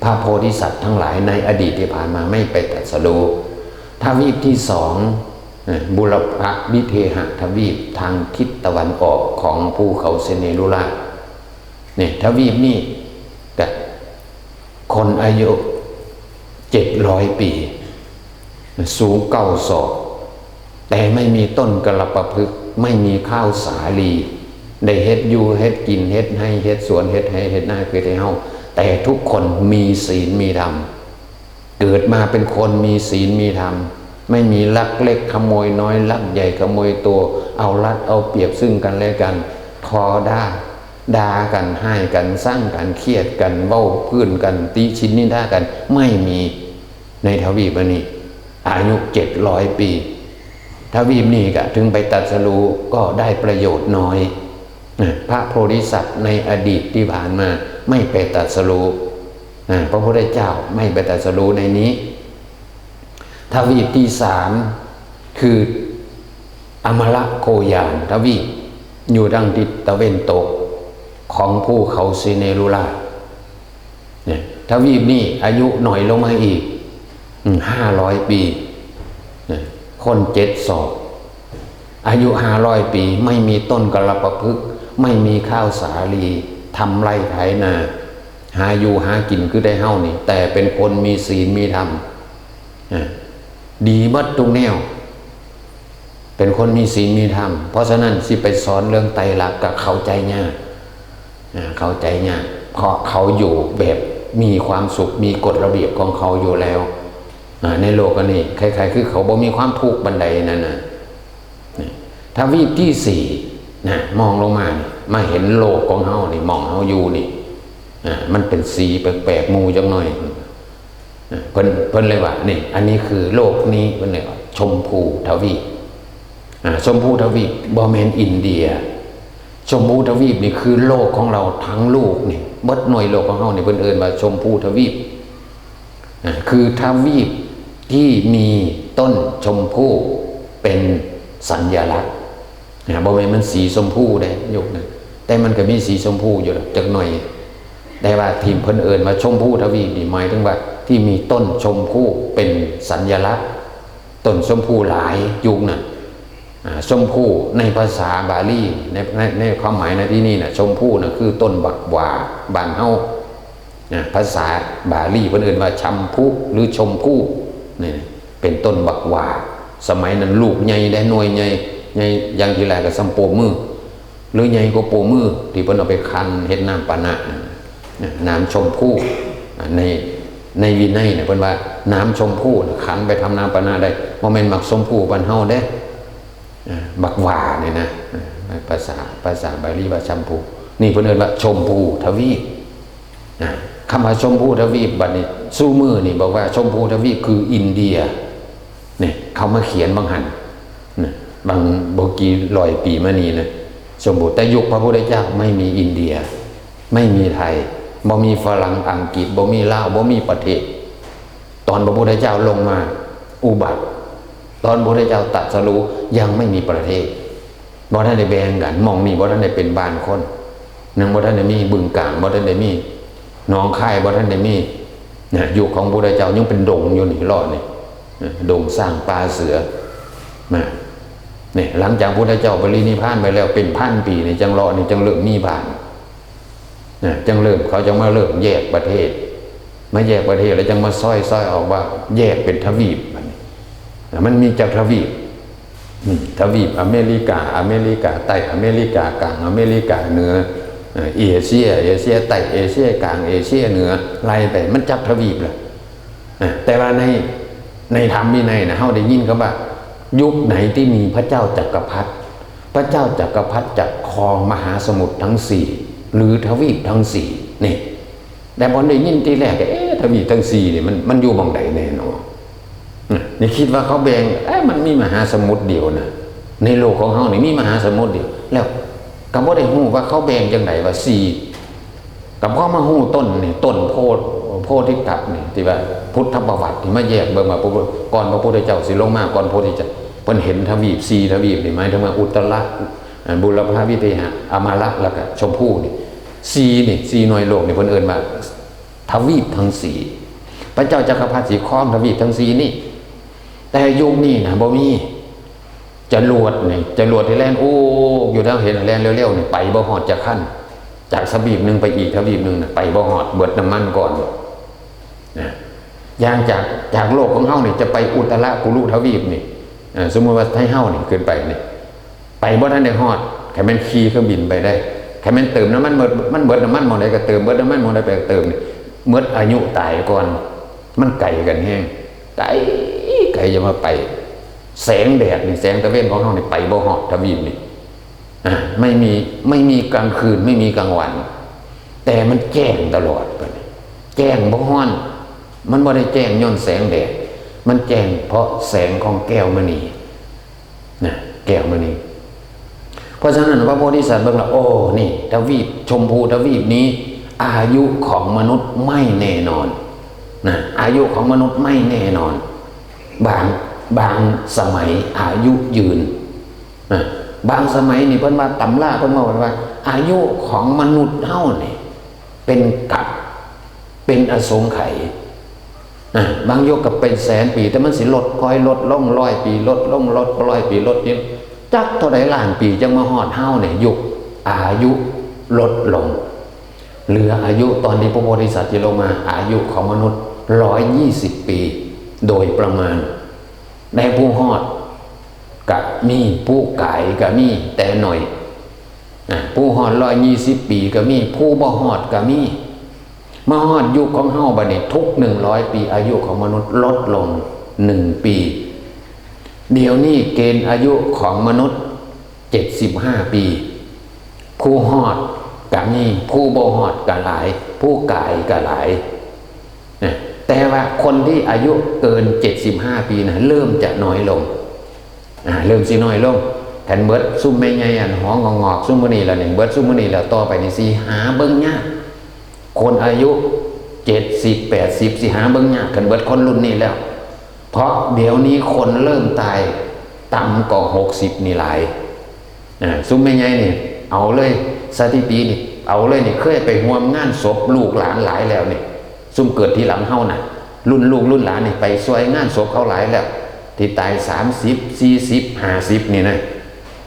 พระโพธิสัตว์ทั้งหลายในอดีตที่ผ่านมาไม่ไปตรัสรู้ ทวีปที่สอง เอ่อ บุรพวิเทหทวีปทางทิศตะวันออกของภูเขาเสนรุราช เนี่ย ทวีปนี่ก็คนอายุเจ็ดร้อยปี สูงเก้าศอก แต่ไม่มีต้นกาลปะพฤกษ์ ไม่มีข้าวสาลี ได้เฮ็ดอยู่เฮ็ดกิน เฮ็ดไฮ่เฮ็ดสวน เฮ็ดไฮ่เฮ็ดนาคือไทเฮา แต่ทุกคนมีศีลมีธรรม เกิดมาเป็นคนมีศีลมีธรรม ไม่มีลักเล็กขโมยน้อย ลักใหญ่ขโมยโต เอารัดเอาเปรียบซึ่งกันและกัน ทอด่า ด่ากัน ฮ้ายกัน ซังกัน เครียดกัน เว้าพื้นกัน ติฉินนินทากัน ไม่มีในทวีปอันนี้ อายุเจ็ดร้อยปี ทวีปนี้ก็ถึงไปตรัสรู้ก็ได้ประโยชน์น้อย นะ พระโพธิสัตว์ในอดีตที่ผ่านมาไม่ไปตรัสรู้ นะ พระพุทธเจ้าไม่ไปตรัสรู้ในนี้ ทวีปที่สามคืออมรโคยานทวีป อยู่ทางทิศตะเวนตกของภูเขาสิเนรุราช เนี่ย ทวีปนี้อายุน้อยลงมาอีก อืม ห้าร้อยปี เนี่ย คนเจ็ดศอก อายุห้าร้อยปี ไม่มีต้นกาลปะพฤกษ์ ไม่มีข้าวสาลี ทำไร่ไถนา หาอยู่หากินคือไทเฮานี่ แต่เป็นคนมีศีลมีธรรม อ่า ดีหมดทุกแนว เป็นคนมีศีลมีธรรม เพราะฉะนั้นสิไปสอนเรื่องไตรลักษณ์ก็เข้าใจยาก อ่า เข้าใจยาก เพราะเขาอยู่แบบมีความสุข มีกฎระเบียบของเขาอยู่แล้ว อ่า ในโลกอันนี้ ใครๆ คือเขาบ่มีความทุกข์ปานใดนั่นน่ะ นี่ ทวีปที่สี่ นะ มองลงมานี่ มาเห็นโลกของเฮานี่ หม่องเฮาอยู่นี่ อ่า มันเป็นสีแปลกๆ หมู่จักหน่อย อ่า เพิ่น เพิ่นเลยว่า นี่ อันนี้คือโลกนี้ เพิ่นเลยว่า ชมพูทวีป อ่า ชมพูทวีป บ่แม่นอินเดีย ชมพูทวีปนี่คือโลกของเราทั้งลูกนี่ เบิดหน่วยโลกของเฮานี่ เพิ่นเอิ้นว่าชมพูทวีป อ่า คือทวีปที่มีต้นชมพูเป็นสัญลักษณ์ นะ บ่แม่นมันสีชมพูเด้ ยุคนั้น แต่มันก็มีสีชมพูอยู่ดอกจักหน่อย แต่ว่าที่เพิ่นเอิ้นว่าชมพูทวีปนี่ หมายถึงว่าที่มีต้นชมพูเป็นสัญลักษณ์ ต้นชมพูหลายยุคนั้น อ่า ชมพูในภาษาบาลี ใน ใน ในความหมายในที่นี้น่ะ ชมพูน่ะคือต้นบักหว่าบ้านเฮา นะ ภาษาบาลีเพิ่นเอิ้นว่าชัมพุหรือชมพู นี่ เป็นต้นบักหว่า สมัยนั้นลูกใหญ่เด้ หน่วยใหญ่ ใหญ่อย่างที่แรกก็ส่ำโป้มือ หรือใหญ่กว่าโป้มือ ที่เพิ่นเอาไปคั้นเฮ็ดน้ำปานะนั่นน่ะ น้ำชมพู อ่า ใน ในวินัยเนี่ยเพิ่นว่าน้ำชมพูน่ะคั้นไปทำน้ำปานะได้ บ่แม่นหมากชมพูบ้านเฮาเด้ อ่า บักหว่านี่นะ อ่า ภาษา ภาษาบาลีว่าชมพู นี่เพิ่นเอิ้นว่าชมพูทวีป อ่า คำว่าชมพูทวีปบัดนี้ ซุมื้อนี่บอกว่าชมพูทวีปคืออินเดีย นี่เขามาเขียนบางหั่น นะ บางบ่กี่ร้อยปีมานี้นะ ชมพู แต่ยุคพระพุทธเจ้าไม่มีอินเดีย ไม่มีไทย บ่มีฝรั่ง อังกฤษ บ่มีลาว บ่มีประเทศ ตอนพระพุทธเจ้าลงมาอุบัติ ตอนพระพุทธเจ้าตรัสรู้ยังไม่มีประเทศ บ่ทันได้แบ่งกัน หม่องนี้บ่ทันได้เป็นบ้านคน ยังบ่ทันได้มีบึงกาฬ บ่ทันได้มีหนองคาย บ่ทันได้มี นะ ยุคของพระพุทธเจ้ายังเป็นดงอยู่นี่ เลาะนี่ นะ ดงช้างป่าเสือ นะ นี่ หลังจากพระพุทธเจ้าปรินิพพานไปแล้วเป็นพันปีนี่ จังเลาะนี่ จังเริ่มมีบ้าน นะ จังเริ่ม เขาจังมาเริ่มแยกประเทศ มาแยกประเทศแล้วจังมาซอย ซอยออกว่าแยกเป็นทวีป บัดนี้ นะ มันมีจักทวีป อืม ทวีปอเมริกา อเมริกาใต้ อเมริกากลาง อเมริกาเหนือ เอ่อ เอเชีย เอเชียใต้ เอเชียกลาง เอเชียเหนือ ไล่ไป มันจักทวีปล่ะ อ่ะ แต่ว่าใน ในธรรมวินัยนะ เฮาได้ยินคำว่า ยุคไหนที่มีพระเจ้าจักรพรรดิ พระเจ้าจักรพรรดิจะครองมหาสมุทรทั้งสี่ หรือทวีปทั้งสี่ นี่ แต่พอได้ยินทีแรกก็ เอ๊ะ ทวีปทั้งสี่นี่มัน มันอยู่หม่องใดแน่นอน นี่คิดว่าเขาแบ่ง เอ๊ะ มันมีมหาสมุทรเดียวนะ ในโลกของเฮานี่มีมหาสมุทรเดียว แล้วก็บ่ได้ฮู้ว่าเขาแบ่งจังได๋ว่าสี่ ก็พอมาฮู้ต้นนี่ ต้นโพ โพธิกัตถ์นี่ ที่ว่าพุทธประวัติที่มาแยกเบิ่งว่าพระพุทธ ก่อนพระพุทธเจ้าสิลงมา ก่อนพระพุทธเจ้า เพิ่นเห็นทวีปสี่ทวีปนี่ หมายถึงว่าอุตตระ อ่า บุรพาวิเทหะ อมละ แล้วก็ชมพูนี่ สี่นี่ สี่หน่วยโลกนี่ เพิ่นเอิ้นว่าทวีปทั้งสี่ พระเจ้าจักรพรรดิสิครองทวีปทั้งสี่นี่ แต่ยุคนี้นะบ่มี จรวดนี่ จรวดที่แล่นโอ้อยู่ทางเห็นแล่นเร็วๆนี่ ไปบ่ฮอดจักคัน จากทวีปหนึ่งไปอีกทวีปหนึ่งน่ะ ไปบ่ฮอด เบิดน้ำมันก่อน นะ อย่างจาก จากโลกของเฮานี่จะไปอุตตรกุรุทวีปนี่ เอ่อ สมมุติว่าไทเฮานี่ขึ้นไปนี่ ไปบ่ทันได้ฮอด คันแม่นขี่เครื่องบินไปได้ คันแม่นเติมน้ำมันหมด มันเบิดน้ำมันหม่องใดก็เติม เบิดน้ำมันหม่องใดไปก็เติมนี่ หมดอายุตายก่อน มันไกลกันแฮง ไกล ไกลจะมาไป แสงแดดนี่ แสงตะเว็นของเฮานี่ไปบ่ฮอดทวีปนี่ อ่ะ ไม่มี ไม่มีกลางคืน ไม่มีกลางวัน แต่มันแจ้งตลอด แจ้งบ่ฮ้อน มันบ่ได้แจ้งย้อนแสงแดด มันแจ้งเพราะแสงของแก้วมณี นะ แก้วมณี เพราะฉะนั้นพระโพธิสัตว์เบิ่งละ โอ้ นี่ ทวีปชมพูทวีปนี้ อายุของมนุษย์ไม่แน่นอน นะ อายุของมนุษย์ไม่แน่นอน บาง บางสมัยอายุยืน นะ บางสมัยนี่เพิ่นว่า ตำราเพิ่นว่า ว่าอายุของมนุษย์เฮานี่เป็นกัป เป็นอสงไขย นะ บางยุคก็เป็นแสนปี แต่มันสิลด ค่อยลดลง ร้อยปีลดลง ลด ร้อยปีลดนี่ จักเท่าใดล้านปีจังมาฮอดเฮาเนี่ย ยุคอายุลดลง เหลืออายุตอนที่พระโพธิสัตว์ที่ลงมา อายุของมนุษย์ ร้อยยี่สิบปี โดยประมาณ ในผู้ฮอดก็มี ผู้กายก็มี แต่หน่อย อ่ะ ผู้ฮอด ร้อยยี่สิบปีก็มี ผู้บ่ฮอดก็มี มาฮอดยุคของเฮาบัดนี้ ทุกหนึ่งร้อยปี อายุของมนุษย์ลดลงหนึ่งปี เดี๋ยวนี้เกณฑ์อายุของมนุษย์ เจ็ดสิบห้าปี ผู้ฮอดก็มี ผู้บ่ฮอดก็หลาย ผู้กายก็หลาย นะ แต่ว่าคนที่อายุเกินเจ็ดสิบห้าปีนะ เริ่มจะน้อยลง อ่า เริ่มสิน้อยลง คันเบิดซุมแม่ใหญ่อันหองอกๆ ซุมมื้อนี้แล้วนี่ เบิดซุมมื้อนี้แล้ว ต่อไปนี่สิหาเบิ่งยาก คนอายุเจ็ดสิบ แปดสิบ สิหาเบิ่งยาก คันเบิดคนรุ่นนี้แล้ว เพราะเดี๋ยวนี้คนเริ่มตายต่ำกว่าหกสิบนี่หลาย อ่า ซุมแม่ใหญ่นี่ เอาเลย สถิตินี่ เอาเลยนี่ เคยไปร่วมงานศพลูกหลานหลายแล้วนี่ ซุมเกิดทีหลังเฮาน่ะ รุ่นลูกรุ่นหลานนี่ ไปซอยงานศพเขาหลายแล้ว ที่ตาย สามสิบ สี่สิบ ห้าสิบ นี่นะ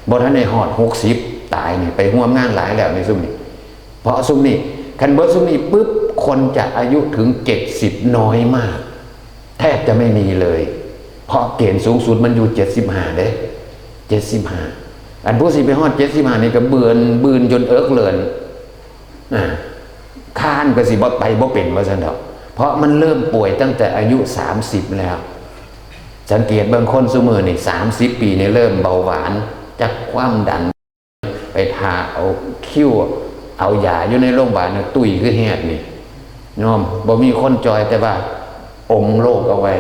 บ่ทันได้ฮอด หกสิบ ตายนี่ ไปร่วมงานหลายแล้วนี่ ซุมนี่ เพราะซุมนี่ คันเบิดซุมนี่ปุ๊บ คนจะอายุถึง เจ็ดสิบ น้อยมาก แทบจะไม่มีเลย เพราะเกณฑ์สูงสุดมันอยู่ เจ็ดสิบห้า เด้ เจ็ดสิบห้า อันผู้สิไปฮอดเจ็ดสิบห้านี่ก็เบือนบืนจนเอิกเลิน อ่า คานก็สิบ่ไปบ่เป็นว่าซั่นดอก เพราะมันเริ่มป่วยตั้งแต่อายุสามสิบแล้ว สังเกตเบิ่งคนซุมื้อนี่ สามสิบ ปีนี่เริ่มเบาหวาน จักความดัน ไปผ่าเอาคิ้ว เอายาอยู่ในโรงพยาบาลนะ ตุ้ยคือแฮดนี่ ยอม บ่มีคนจอย แต่ว่าอมโรคเอาไว้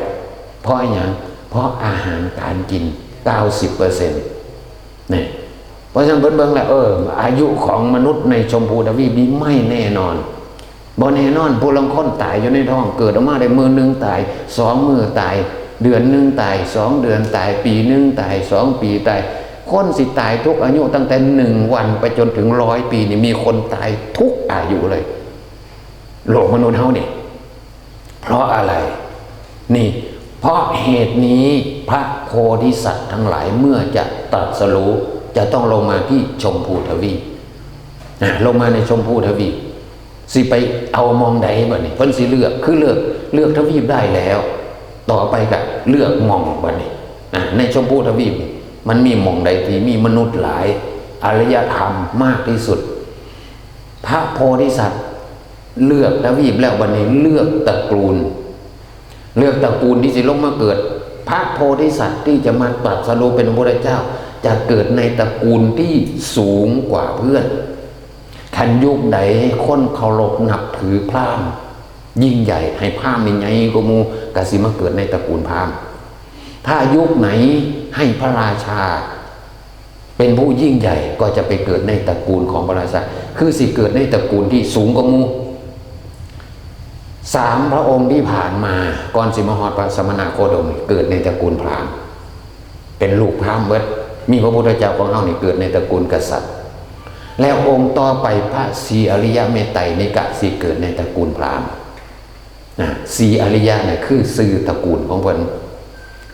เพราะหยัง เพราะอาหารการกิน เก้าสิบเปอร์เซ็นต์ นี่ เพราะฉะนั้นเพิ่นเบิ่งแล้ว เออ อายุของมนุษย์ในชมพูทวีปนี้ไม่แน่นอน บ่แน่นอน ผู้ลางคนตายอยู่ในท้อง เกิดออกมาได้มื้อหนึ่งตาย สองมื้อตาย เดือนหนึ่งตาย สองเดือนตาย ปีหนึ่งตาย สองปีตาย คนสิตายทุกอายุตั้งแต่หนึ่งวันไปจนถึงร้อยปีนี่ มีคนตายทุกอายุเลย โลกมนุษย์เฮานี่ เพราะอะไร นี่ เพราะเหตุนี้พระโพธิสัตว์ทั้งหลายเมื่อจะตรัสรู้ จะต้องลงมาที่ชมพูทวีป อ่ะ ลงมาในชมพูทวีป สิไปเอาหม่องใดบัดนี้ เพิ่นสิเลือก คือเลือก เลือกทวีปได้แล้ว ต่อไปก็เลือกหม่องบัดนี้ อ่ะ ในชมพูทวีปนี่ มันมีหม่องใดที่มีมนุษย์หลาย อารยธรรมมากที่สุด พระโพธิสัตว์เลือกทวีปแล้วบัดนี้เลือกตระกูล เลือกตระกูลที่สิลงมาเกิด พระโพธิสัตว์ที่จะมาตรัสรู้เป็นพระพุทธเจ้า จะเกิดในตระกูลที่สูงกว่าเพื่อน คันยุคใดคนเคารพนับถือพราหมณ์ยิ่งใหญ่ ให้พราหมณ์นี่ใหญ่กว่าหมู่ ก็สิมาเกิดในตระกูลพราหมณ์ ถ้ายุคไหนให้พระราชาเป็นผู้ยิ่งใหญ่ ก็จะไปเกิดในตระกูลของพระราชา คือสิเกิดในตระกูลที่สูงกว่าหมู่ สามพระองค์ที่ผ่านมา ก่อนสิมาฮอดพระสมณโคดม เกิดในตระกูลพราหมณ์ เป็นลูกพราหมณ์เบิด มีพระพุทธเจ้าของเฮานี่เกิดในตระกูลกษัตริย์ แล้วองค์ต่อไปพระศรีอริยะเมตไตรนี่ก็สิเกิดในตระกูลพราหมณ์ นะ ศรีอริยะเนี่ยคือชื่อตระกูลของเพิ่น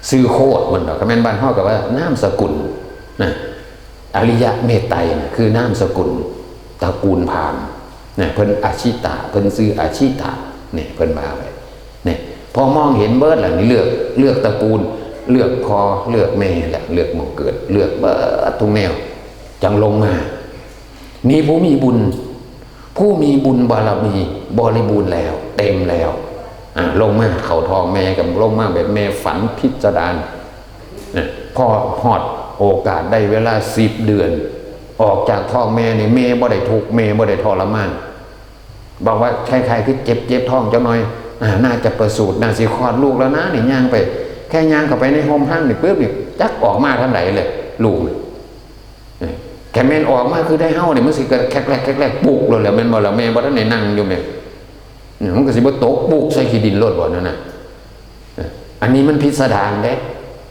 ชื่อโคตรเพิ่นดอก คันแม่นบ้านเฮาก็ว่านามสกุล นะ อริยะเมตไตรน่ะคือนามสกุลตระกูลพราหมณ์ นะ เพิ่นอาชิตะ เพิ่นชื่ออาชิตะ เนี่ย เพิ่นว่าไว้ เนี่ย พอมองเห็นเบิดแล้วนี่เลือก เลือกตระกูล เลือกพ่อ เลือกแม่แหละ เลือกหม่องเกิด เลือกเบิดทุกแนว จั่งลงมา นี่ผู้มีบุญ ผู้มีบุญบารมีบริบูรณ์แล้ว เต็มแล้ว อ่า ลงมาเข้าท้องแม่ก็ลงมาแบบแม่ฝันพิสดาร นะ พอฮอดโอกาสได้เวลาสิบเดือน ออกจากท้องแม่นี่ แม่บ่ได้ทุกข์ แม่บ่ได้ทรมาน บอกว่าใครๆคือเจ็บ เจ็บท้องจักหน่อย อ่า น่าจะประสูติ น่าสิคลอดลูกแล้วนะ นี่ย่างไป แค่ย่างเข้าไปในโฮมฮังนี่ปุ๊บนี่ จักออกมาทางไหนเลย ลูกนี่ เออ แค่แม่นออกมาคือได้เฮานี่ มันสิกระแคกแรกแคกแรกปุกเลยแหละ แม่นบ่ล่ะ แม่บ่ทันได้นั่งอยู่แม่ เนี่ย มันก็สิบ่ตกปุกใส่ขี้ดินโลดบ่นั่นน่ะ เออ อันนี้มันพิสดารเด้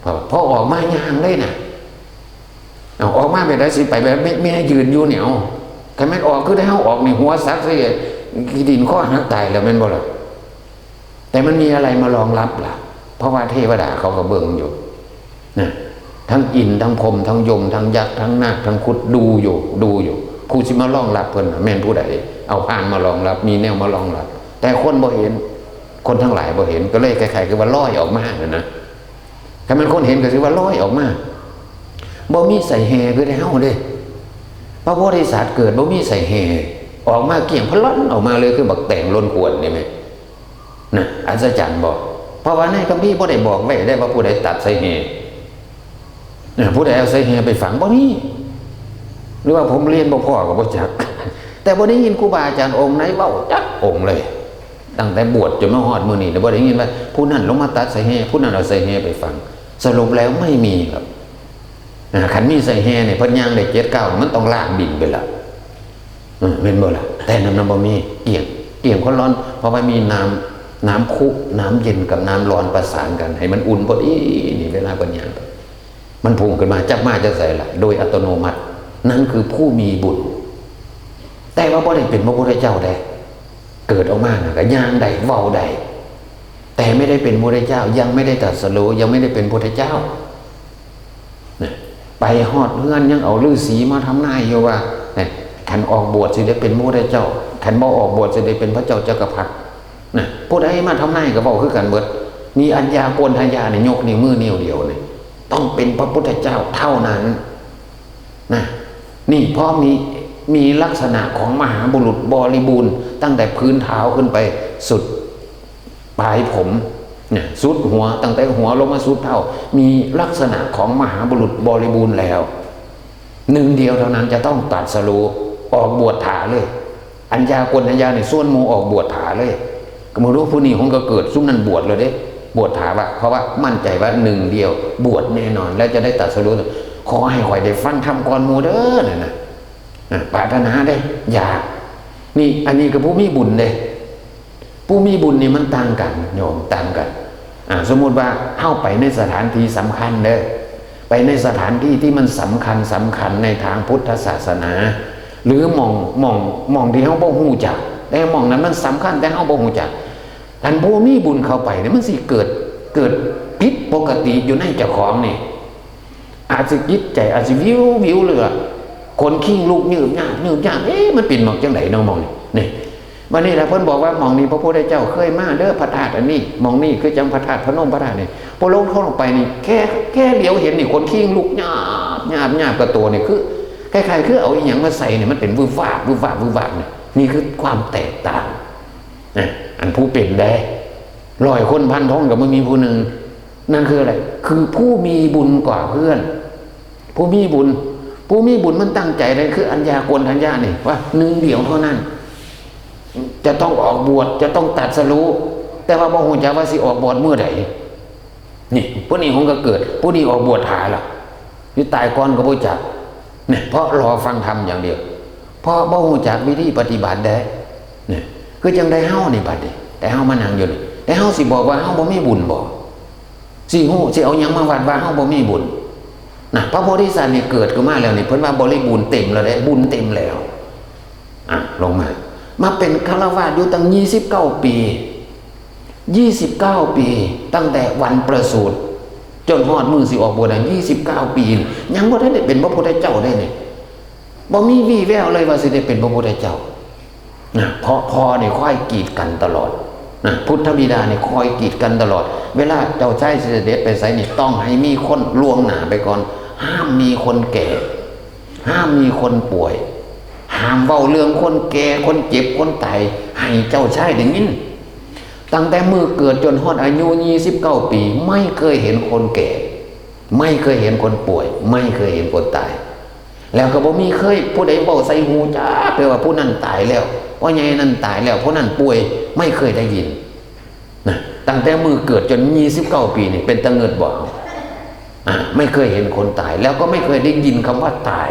พอ พอออกมาย่างเลยน่ะ เอาออกมาแบบใดสิไปแบบแม่ แม่ยืนอยู่เนี่ย เอา คันแม่นออกคือได้เฮาออกนี่ หัวสักใส่ขี้ดิน คอหักตายแล้วแม่นบ่ล่ะ แต่มันมีอะไรมารองรับล่ะ เพราะว่าเทวดาเขาก็เบิ่งอยู่ นะ ทั้งอินทร์ทั้งพรหมทั้งยมทั้งยักษ์ทั้งนาคทั้งครุฑดูอยู่ ดูอยู่ ผู้สิมารองรับเพิ่นน่ะแม่นผู้ใด เอาพานมารองรับ มีแนวมารองรับ แต่คนบ่เห็น คนทั้งหลายบ่เห็น ก็เลยคล้ายๆคือว่าลอยออกมาน่ะนะ คันแม่นคนเห็นก็สิว่าลอยออกมา บ่มีใส่แห่คือได้เฮาเด้ พระโพธิสัตว์เกิดบ่มีใส่แห่ ออกมาเกลี้ยงพะล่อนออกมาเลย คือบักแตงล้นขวดนี่แหม นะ อัศจรรย์บ่ เพราะว่าในคัมภีร์บ่ได้บอกไว้ได้ว่าผู้ใดตัดใส่แห่ นะ ผู้ใดเอาใส่แห่ไปฝัง บ่มี หรือว่าผมเรียนบ่พอก็บ่จัก แต่บ่ได้ยินครูบาอาจารย์องค์ไหนเว้าจักองค์เลย ตั้งแต่บวชจนมาฮอดมื้อนี้ แต่บ่ได้ยินว่าผู้นั้นลงมาตัดใส่แห่ ผู้นั้นเอาใส่แห่ไปฝัง สรุปแล้วไม่มีครับ นะ คันมีใส่แห่เนี่ย เพิ่นย่างได้เจ็ดก้าว มันต้องลากดินไปละ เออ แม่นบ่ล่ะ แต่น้ำน้ำบ่มี เกลี้ยง เกลี้ยงคนร้อน เพราะว่ามีน้ำ น้ำคุ น้ำเย็นกับน้ำร้อนประสานกัน ให้มันอุ่นพอดี นี่เวลาเพิ่นย่างไป มันพุ่งขึ้นมา จักมาจักใสล่ะ โดยอัตโนมัติ นั่นคือผู้มีบุญ แต่ว่าบ่ได้เป็นพระพุทธเจ้าเด้ เกิดออกมาน่ะก็ย่างได้ เว้าได้ แต่ไม่ได้เป็นพระพุทธเจ้า ยังไม่ได้ตรัสรู้ ยังไม่ได้เป็นพุทธเจ้า นะ ไปฮอดเฮือนยังเอาฤาษีมาทำนายอยู่ว่า เนี่ย คันออกบวชสิได้เป็นพระพุทธเจ้า คันบ่ออกบวชสิได้เป็นพระเจ้าจักรพรรดิ นะ ผู้ใดมาทำนายก็เว้าคือกันเบิด มีอัญญาโกณฑัญญาเนี่ยยกนิ้วมือนิ้วเดียวเนี่ย ต้องเป็นพระพุทธเจ้าเท่านั้นนะ นี่เพราะมีมีลักษณะของมหาบุรุษบริบูรณ์ ตั้งแต่พื้นเท้าขึ้นไปสุดปลายผมเนี่ยสุดหัว ตั้งแต่หัวลงมาสุดเท้า มีลักษณะของมหาบุรุษบริบูรณ์แล้ว หนึ่งเดียวเท่านั้นจะต้องตรัสรู้ ออกบวชถาเลย อัญญาโกณฑัญญาเนี่ยส่วนหมู่ออกบวชถาเลย ก็บ่ฮู้ผู้นี้คงก็เกิด ซุมนั้นบวชแล้วเด้ บวชถาว่า เพราะว่ามั่นใจว่าหนึ่งเดียวบวชแน่นอน แล้วจะได้ตรัสรู้ ขอให้ข้อยได้ฟังธรรมก่อนหมู่เด้อนั่นน่ะ อ่ะ ปรารถนาเด้ อยาก นี่ อันนี้ก็ผู้มีบุญเด้ ผู้มีบุญนี่มันต่างกันโยม ต่างกัน อ่า สมมุติว่าเฮาไปในสถานที่สำคัญเด้อ ไปในสถานที่ที่มันสำคัญ สำคัญในทางพุทธศาสนา หรือหม่อง หม่อง หม่องที่เฮาบ่ฮู้จัก แต่หม่องนั้นมันสำคัญ แต่เฮาบ่ฮู้จัก อันผู้มีบุญเข้าไปเนี่ยมันสิเกิด เกิดผิดปกติอยู่ในเจ้าของนี่ อาจสิจิตใจอาจสิวิววิวเลยอะ ขนคิงลุกยืดยาดยืดยาด เอ๊ะ มันเป็นหม่องจังได๋เนาะหม่องนี่ นี่ บัดนี้ล่ะเพิ่นบอกว่าหม่องนี้พระพุทธเจ้าเคยมาเด้อ พระธาตุอันนี้ หม่องนี้คือจังพระธาตุพนม พระธาตุนี่ พอลงเข้าไปนี่ แค่ แค่เหลียวเห็นนี่ ขนคิงลุกยาดยาดยาด กะโตนี่คือ คล้ายๆ คือเอาอิหยังมาใส่นี่ มันเป็นวืบวาบ วืบวาบ วืบวาบนี่ นี่คือความแตกต่าง นะ อันผู้เป็นได้ ร้อยคนพันคนก็บ่มีผู้หนึ่ง นั่นคืออะไร คือผู้มีบุญกว่าเพื่อน ผู้มีบุญ ผู้มีบุญมันตั้งใจเลย คืออัญญาโกณฑัญญานี่ ว่าหนึ่งเดียวเท่านั้น จะต้องออกบวช จะต้องตรัสรู้ แต่ว่าบ่ฮู้จักว่าสิออกบวชมื้อใด นี่ ผู้นี้คงก็เกิด ผู้นี้ออกบวชถาล่ะ สิตายก่อนก็บ่จัก เนี่ย เพราะรอฟังธรรมอย่างเดียว เพราะบ่ฮู้จักวิธีปฏิบัติเด้ เนี่ย คือจังได๋เฮานี่บัดนี้ แต่เฮามานั่งอยู่นี่ แต่เฮาสิบอกว่าเฮาบ่มีบุญบ่ สิฮู้ สิเอาหยังมาวัดว่าเฮาบ่มีบุญ นะ พระโพธิสัตว์นี่เกิดขึ้นมาแล้วนี่ เพิ่นว่าบริบูรณ์เต็มแล้วเด้ บุญเต็มแล้ว อ่ะ ลงมา มาเป็นฆราวาสอยู่ตั้งยี่สิบเก้าปี ยี่สิบเก้าปี ตั้งแต่วันประสูติ จนฮอดมื้อสิออกบวชน่ะ ยี่สิบเก้าปี ยังบ่ทันได้เป็นพระพุทธเจ้าได้นี่ บ่มีวี่แววเลยว่าสิได้เป็นพระพุทธเจ้า นะ เพราะพ่อนี่คอยกีดกันตลอด นะ พุทธบิดานี่คอยกีดกันตลอด เวลาเจ้าชายสิเสด็จไปไสนี่ ต้องให้มีคนล่วงหน้าไปก่อน ห้ามมีคนแก่ ห้ามมีคนป่วย ห้ามเว้าเรื่องคนแก่ คนเจ็บ คนตาย ให้เจ้าชายได้ยิน ตั้งแต่มื้อเกิดจนฮอดอายุยี่สิบเก้าปี ไม่เคยเห็นคนแก่ ไม่เคยเห็นคนป่วย ไม่เคยเห็นคนตาย แล้วก็บ่มีเคยผู้ใดเว้าใส่หูจักเทื่อว่าผู้นั้นตายแล้ว พ่อใหญ่นั้นตายแล้ว ผู้นั้นป่วย ไม่เคยได้ยิน นะ ตั้งแต่มื้อเกิดจนยี่สิบเก้าปีนี่ เป็นตาเงิดบ่ อ่ะ ไม่เคยเห็นคนตาย แล้วก็ไม่เคยได้ยินคำว่าตาย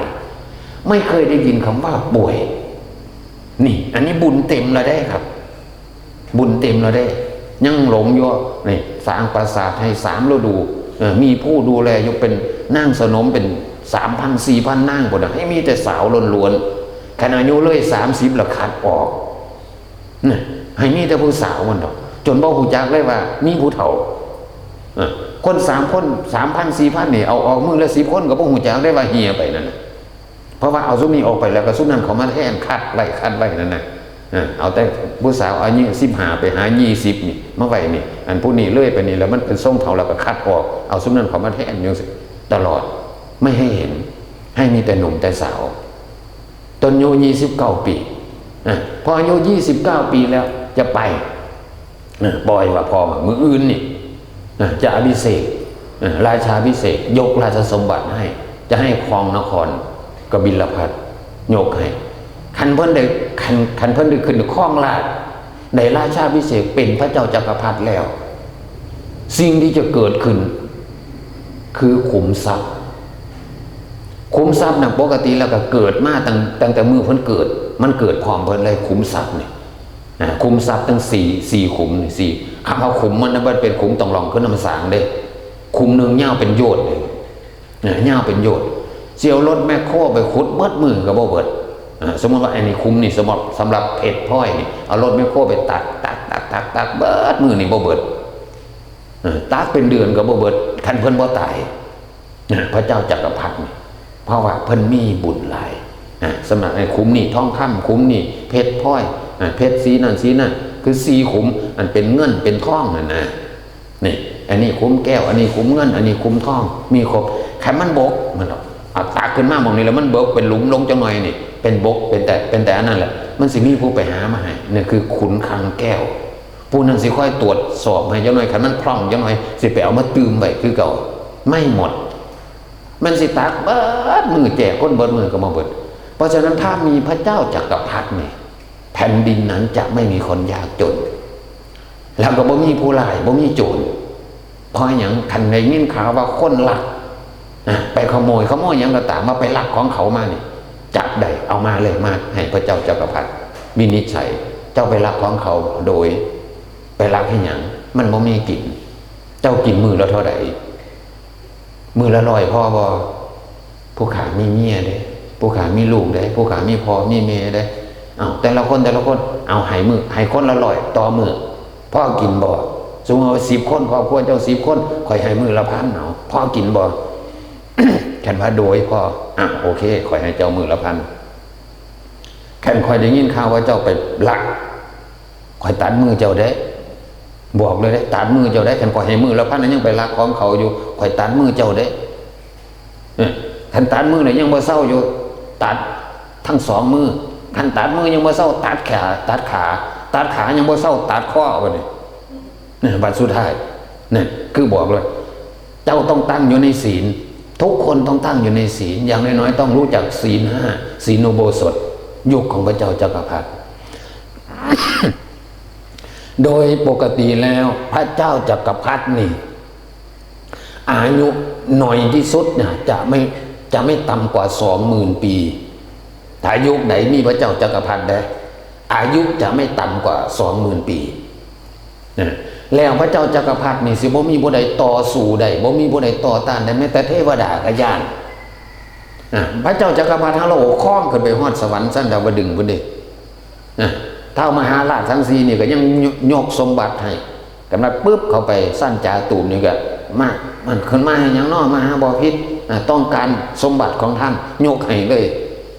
ไม่เคยได้ยินคำว่าป่วย นี่ อันนี้บุญเต็มแล้วเด้ครับ บุญเต็มแล้วเด้ ยังหลงอยู่ นี่ สร้างปราสาทให้สามฤดู เออ มีผู้ดูแลอยู่เป็นนางสนมเป็นสามพันสี่พันนางพุ้นน่ะ ให้มีแต่สาวล้วนๆ คันอายุเลยสามสิบแล้วคัดออก นะ ให้มีแต่ผู้สาวพุ้นดอก จนบ่ฮู้จักเลยว่ามีผู้เฒ่า เออ คนสามคน สามพันสี่พันนี่ เอาออกมื้อละสิบคนก็บ่ฮู้จักได้ว่าเหี่ยไปนั่นน่ะ เพราะว่าเอาซุมนี้ออกไปแล้วก็ซุมนั้นเขามาแทน คัดไว้ คัดไว้นั่นน่ะ เออ เอาแต่ผู้สาวอายุสิบห้าไปหายี่สิบนี่ มาไว้นี่ อันผู้นี้เลยไปนี่แล้วมันเป็นทรงเฒ่าแล้วก็คัดออก เอาซุมนั้นเขามาแทนจังซี้ ตลอด ไม่ให้เห็น ให้มีแต่หนุ่มแต่สาว ตอนอายุยี่สิบเก้าปี อ่ะ พออายุยี่สิบเก้าปีแล้วจะไป อ่ะ ปล่อยว่าพ่อมามื้ออื่นนี่ อ่ะ จะอภิเษก อ่ะ ราชาภิเษก ยกราชสมบัติให้ จะให้ครองนครกบิลพัสดุ์ ยกให้ คันเพิ่นได้ คัน คันเพิ่นได้ขึ้นครองราชย์ ได้ราชาภิเษกเป็นพระเจ้าจักรพรรดิแล้ว สิ่งที่จะเกิดขึ้น คือขุมทรัพย์ ขุมทรัพย์น่ะ ปกติแล้วก็เกิดมาตั้ง ตั้งแต่มื้อเพิ่นเกิด มันเกิดพร้อมเพิ่นเลย ขุมทรัพย์นี่ อ่า ขุมทรัพย์ทั้งสี่ สี่ขุมนี่ สี่ คำว่าขุมมันน่ะ มันเป็นขุมต้องลองขึ้นน้ำสางเด้ ขุมหนึ่งยาวเป็นโยชน์เลย อ่า ยาวเป็นโยชน์ สิเอารถแมคโครไปขุดเบิดมื้อก็บ่เบิด อ่า สมมุติว่าอันนี้ขุมนี่ สำหรับ สำหรับเพชรพลอยนี่ เอารถแมคโครไปตัก ตัก ตัก ตัก ตัก เบิดมื้อนี่บ่เบิด เออ ตักเป็นเดือนก็บ่เบิด คันเพิ่นบ่ตาย นะ พระเจ้าจักรพรรดินี่ เพราะว่าเพิ่นมีบุญหลาย นะ สำหรับไอ้ขุมนี่ทองคำ ขุมนี่เพชรพลอย อ่ะ เพชรสีนั่นสีนั่น คือสี่ขุม อันเป็นเงินเป็นทองนั่นนะ นี่ อันนี้ขุมแก้ว อันนี้ขุมเงิน อันนี้ขุมทอง มีครบ คันมันบก มันเอาตักขึ้นมาหม่องนี้แล้วมันบก เป็นหลุมลงจังหน่อยนี่ เป็นบก เป็นแต่ เป็นแต่อันนั้นแหละ มันสิมีผู้ไปหามาให้ นี่คือขุนคลังแก้ว ผู้นั้นสิคอยตรวจสอบให้จังหน่อย คันมันพร่องจังหน่อย สิไปเอามาตื่มไว้คือเก่า ไม่หมด มันสิตักเบิดมื้อ แจกคนเบิดมื้อก็บ่เบิด เพราะฉะนั้นถ้ามีพระเจ้าจักรพรรดินี่ แผ่นดินนั้นจะไม่มีคนยากจน แล้วก็บ่มีผู้ร้าย บ่มีโจร เพราะหยัง คันได้ยินข่าวว่าคนลักนะ ไปขโมย ขโมยหยังก็ตาม มาไปลักของเขามานี่ จับได้ เอามาเลย มาให้พระเจ้าจักรพรรดิวินิจฉัย เจ้าไปลักของเขาโดย ไปลักเฮ็ดหยัง มันบ่มีกิน เจ้ากินมื้อละเท่าใด มื้อละร้อยพอบ่ ผู้ข้ามีเมียเด้ ผู้ข้ามีลูกเด้ ผู้ข้ามีพ่อมีแม่เด้ เอาแต่ละคนแต่ละคน เอาให้มื้อ ให้คนละร้อยต่อมื้อ พอกินบ่ สมมุติว่าสิบคน ครอบครัวเจ้าสิบคน ข้อยให้มื้อละพัน เอา พอกินบ่ คันว่าโดยพอ อ่ะ โอเค ข้อยให้เจ้ามื้อละพัน คันข้อยได้ยินข่าวว่าเจ้าไปลัก ข้อยตัดมือเจ้าเด้ บอกเลยเด้ ตัดมือเจ้าเด้ คันข้อยให้มื้อละพัน ยังไปลักของเขาอยู่ ข้อยตัดมือเจ้าเด้ เออ คันตัดมือเนี่ยยังบ่เซาอยู่ ตัดทั้งสองมือ คันตัดมือยังบ่เซา ตัดขา ตัดขา ตัดขายังบ่เซา ตัดคอบัดนี้ เนี่ย บัดสุดท้าย เนี่ย คือบอกเลย เจ้าต้องตั้งอยู่ในศีล ทุกคนต้องตั้งอยู่ในศีล อย่างน้อยๆ ต้องรู้จักศีลห้า ศีลอุโบสถ ยุคของพระเจ้าจักรพรรดิ โดยปกติแล้วพระเจ้าจักรพรรดินี่ อายุน้อยที่สุดนะ จะไม่ จะไม่ต่ำกว่าสองหมื่นปี ถ้ายุคไหนมีพระเจ้าจักรพรรดิได้ อายุจะไม่ต่ำกว่าสองหมื่นปี นะ แล้วพระเจ้าจักรพรรดินี่สิบ่มีผู้ใดต่อสู้ได้ บ่มีผู้ใดต่อต้านได้ แม้แต่เทวดาก็ย้าน นะ พระเจ้าจักรพรรดิเฮา เราครองขึ้นไปฮอดสวรรค์ชั้นดาวดึงส์พุ้นเด้ นะ ท้าวมหาราชทั้งสี่นี่ก็ยังยกสมบัติให้ กำนัดปุ๊บเข้าไปชั้นจาตุมนี่ก็ มา มันขึ้นมาให้หยังน้อ มาหาบ่ผิด อ่ะ ต้องการสมบัติของท่าน ยกให้เลย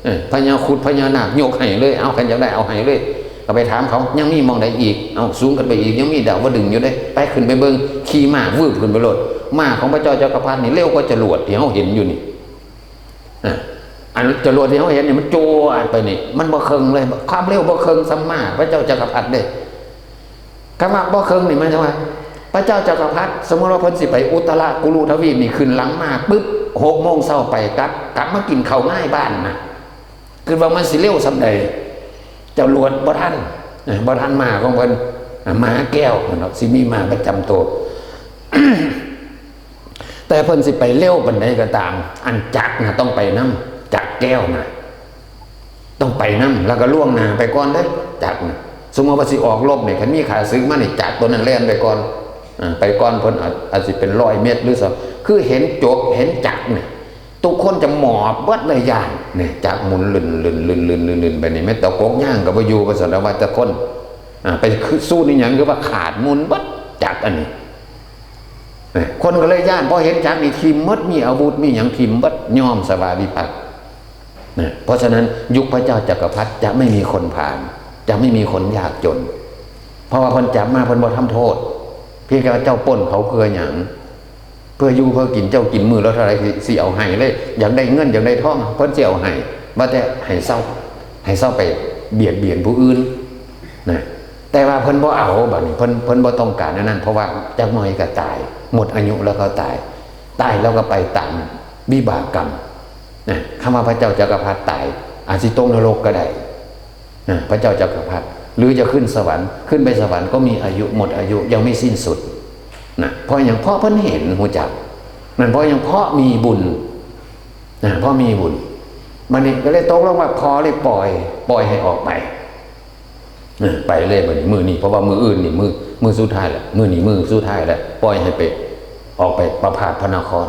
เออ พญาครุฑพญานาคยกให้เลย เอา คันอยากได้เอาให้เลย ก็ไปถามเขา ยังมีหม่องใดอีก เอา สูงขึ้นไปอีก ยังมีดาวดึงส์อยู่เด้ ไปขึ้นไปเบิ่ง ขี่ม้าวืบขึ้นไปโลด ม้าของพระเจ้าจักรพรรดินี่เร็วกว่าจรวดที่เฮาเห็นอยู่นี่ อ่ะ อันจรวดที่เฮาเห็นนี่มันจวดไปนี่ มันบ่เคิ่งเลย ความเร็วบ่เคิ่งส่ำม้าพระเจ้าจักรพรรดิเด้ คำว่าบ่เคิ่งนี่หมายถึงว่า พระเจ้าจักรพรรดิ สมมุติว่าเพิ่นสิไปอุตรกุรุทวีปนี่ ขึ้นหลังม้าปุ๊บ หกโมงเช้าไป กลับ กลับมากินข้าวงายบ้านนะ คือว่ามันสิเร็วส่ำใด จรวดบ่ทัน เอ้อ บ่ทันม้าของเพิ่น อ่ะ ม้าแก้วเนาะ สิมีม้าประจำตัว แต่เพิ่นสิไปเร็วปานใดก็ตาม อันจักรนะต้องไปนำ จักรแก้วนะ ต้องไปนำ แล้วก็ล่วงหน้าไปก่อนเด้อ จักรนะ สมมุติว่าสิออกรบนี่ คันมีข้าศึกมานี่ จักรตัวนั้นแล่นไปก่อน อ่า ไปก่อนเพิ่นอาจ อาจสิเป็นร้อยเมตรหรือซะ คือเห็นจก เห็นจักรนี่ ทุกคนจะหมอบเบิดเลยย้าน นี่ จักรหมุนลื่นๆๆๆๆไปนี่ แม้แต่กกยางก็บ่อยู่ ว่าซั่น ว่าแต่คน อ่า ไปคือสู้นี่หยัง คือว่าขาดหมุนเบิดจักรอันนี้ นะ คนก็เลยย้าน พอเห็นจักรนี่ถิ่มหมด มีอาวุธ มีหยังถิ่มหมด ยอมสวามิภักดิ์ นะ เพราะฉะนั้นยุคพระเจ้าจักรพรรดิจะไม่มีคนพาล จะไม่มีคนยากจน เพราะว่าเพิ่นจับมาเพิ่นบ่ทำโทษ เพียงแค่ว่าเจ้าปล้นเขาเพื่อหยัง เพื่ออยู่เพื่อกิน เจ้ากินมื้อละเท่าใด สิ สิเอาให้เลย อยากได้เงินอยากได้ทอง เพิ่นสิเอาให้ ว่าแต่ให้เซา ให้เซาไปเบียดเบียนผู้อื่น นะ แต่ว่าเพิ่นบ่เอา บัดนี้เพิ่น เพิ่นบ่ต้องการอันนั้น เพราะว่าจักหน่อยก็ตาย หมดอายุแล้วก็ตาย ตายแล้วก็ไปตามวิบากกรรม นะ คำว่าพระเจ้าจักรพรรดิตาย อาจสิตกนรกก็ได้ นะ พระเจ้าจักรพรรดิ หรือจะขึ้นสวรรค์ ขึ้นไปสวรรค์ก็มีอายุ หมดอายุ ยังไม่สิ้นสุด นะ เพราะหยัง เพราะเพิ่นเห็น ฮู้จัก นั่นเพราะหยัง เพราะมีบุญ นะ เพราะมีบุญ บัดนี้ก็เลยตกลงว่าพอเลยปล่อย ปล่อยให้ออกไป เออ ไปเลยบัดนี้ มื้อนี้ เพราะว่ามื้ออื่นนี่ มื้อ มื้อสุดท้ายแล้ว มื้อนี้มื้อสุดท้ายแล้ว ปล่อยให้ไป ออกไปประพาสพระนคร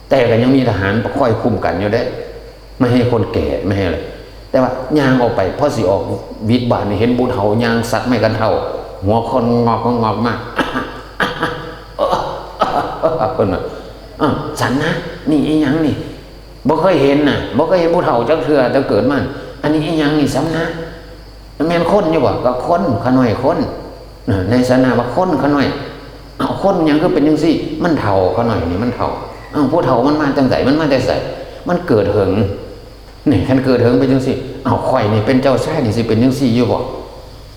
แต่ก็ยังมีทหารคอยคุ้มกันอยู่เด้ ไม่ให้คนแก่ ไม่ให้อะไร แต่ว่าย่างออกไป พอสิออกวิทย์บาทนี่ เห็นผู้เฒ่าย่างสักไม้กันเฒ่า หัวคนงอกงอกมา เพิ่นว่า "อ้าว สันนะ นี่อีหยังนี่ บ่เคยเห็นน่ะ บ่เคยเห็นผู้เฒ่าจักเทื่อแต่เกิดมา อันนี้อีหยังนี่ สันนะ มันแม่นคนอยู่บ่?" "ก็คน ข้าน้อยคน" เออ ในสนามว่า "คน ข้าน้อย" เอ้า คนหยังคือเป็นจังซี่ มันเฒ่า ข้าน้อยนี่มันเฒ่า เอ้า ผู้เฒ่ามันมาจั่งใด มันมาแต่ไส มันเกิดเถิง นี่ คันเกิดเถิงเป็นจังซี่ เอ้า ข้อยนี่เป็นเจ้าชายนี่สิเป็นจังซี่อยู่บ่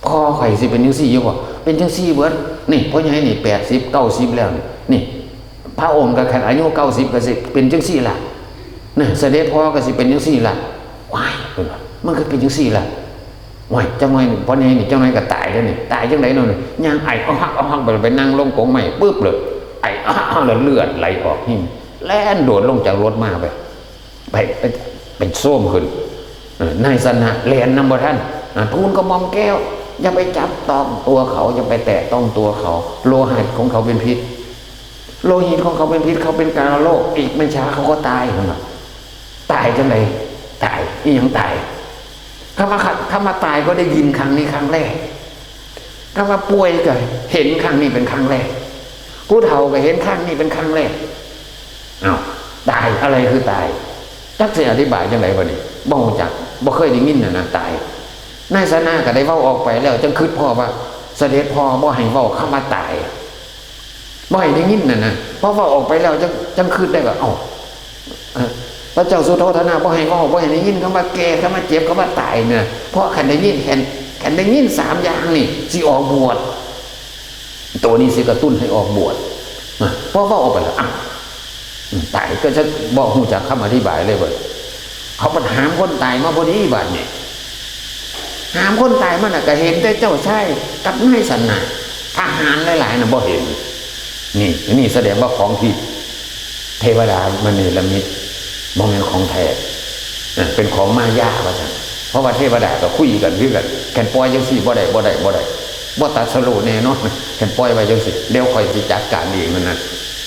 พ่อข้อยสิเป็นจังซี่อยู่บ่ เป็นจังซี่เบิด นี่ พ่อใหญ่นี่แปดสิบ เก้าสิบ แล้วนี่ นี่ พระองค์ก็คันอายุเก้าสิบก็สิเป็นจังซี่ล่ะ นะ เสด็จพ่อก็สิเป็นจังซี่ล่ะ ว้าย เพิ่นว่า มันคือเป็นจังซี่ล่ะ ว้าย จังหน่อยนี่ พ่อใหญ่นี่ จังหน่อยก็ตายแล้วนี่ ตายจังได๋เนาะนี่ ย่างไออ้อกฮักอ้อกฮักไป ไปนั่งลงกงไม้ปึ๊บเลย ไออ้อกฮักแล้วเลือดไหลออกหิ้ง แล่นโดดลงจากรถมาไป ไป ไป ไปโซมขึ้น เออ นายสนะแล่นนำบ่ทัน อ่ะ ทูลกระหม่อมแก้ว อย่าไปจับต้องตัวเขา อย่าไปแตะต้องตัวเขา โลหะของเขาเป็นพิษ โลหิตของเขาเป็นพิษ เขาเป็นกาฬโรค อีกไม่ช้าเขาก็ตาย เพิ่นว่า ตายจังได๋ ตาย อีหยังตาย คำว่า คำว่าตายก็ได้ยินครั้งนี้ครั้งแรก คำว่าป่วยก็เห็นครั้งนี้เป็นครั้งแรก ผู้เฒ่าก็เห็นครั้งนี้เป็นครั้งแรก อ้าว ตาย อะไรคือตาย จักสิอธิบายจังได๋บัดนี้ บ่รู้จัก บ่เคยได้ยินน่ะนะ ตาย นายสนะก็ได้เว้าออกไปแล้ว จังคิดพ้อว่า เสด็จพ่อบ่ให้เว้าคำว่าตาย บ่ให้ได้ยินน่ะนะ พอเว้าออกไปแล้วจัง จังคิดได้ว่า เอ้า เอ่อ พระเจ้าสุโธทนะบ่ให้เว้า บ่ให้ได้ยินคำว่าแก่ คำว่าเจ็บ คำว่าตายเนี่ย เพราะคันได้ยิน คัน คันได้ยินสามอย่างนี่ สิออกบวช ตัวนี้สิกระตุ้นให้ออกบวช อ่ะ พอเว้าออกไปแล้ว อ่ะ อืม ตายก็จะบ่รู้จักคำอธิบายเลยเว้ย เขาบัดหามคนตายมาพอดีบัดนี้ หามคนตายมาน่ะก็เห็นแต่เจ้าชายกับนายสนะ ทหารหลายๆน่ะบ่เห็น นี่ นี่แสดงว่าของทิพย์ เทวดามาเนรมิต บ่แม่นของแท้ เออ เป็นของมายาว่าซั่น เพราะว่าเทวดาก็คุยกันคือกัน คันปล่อยจังซี่บ่ได้ บ่ได้ บ่ได้ บ่ตรัสรู้แน่นอน คันปล่อยไว้จังซี่ เดี๋ยวข้อยสิจัดการเองนั่นนะ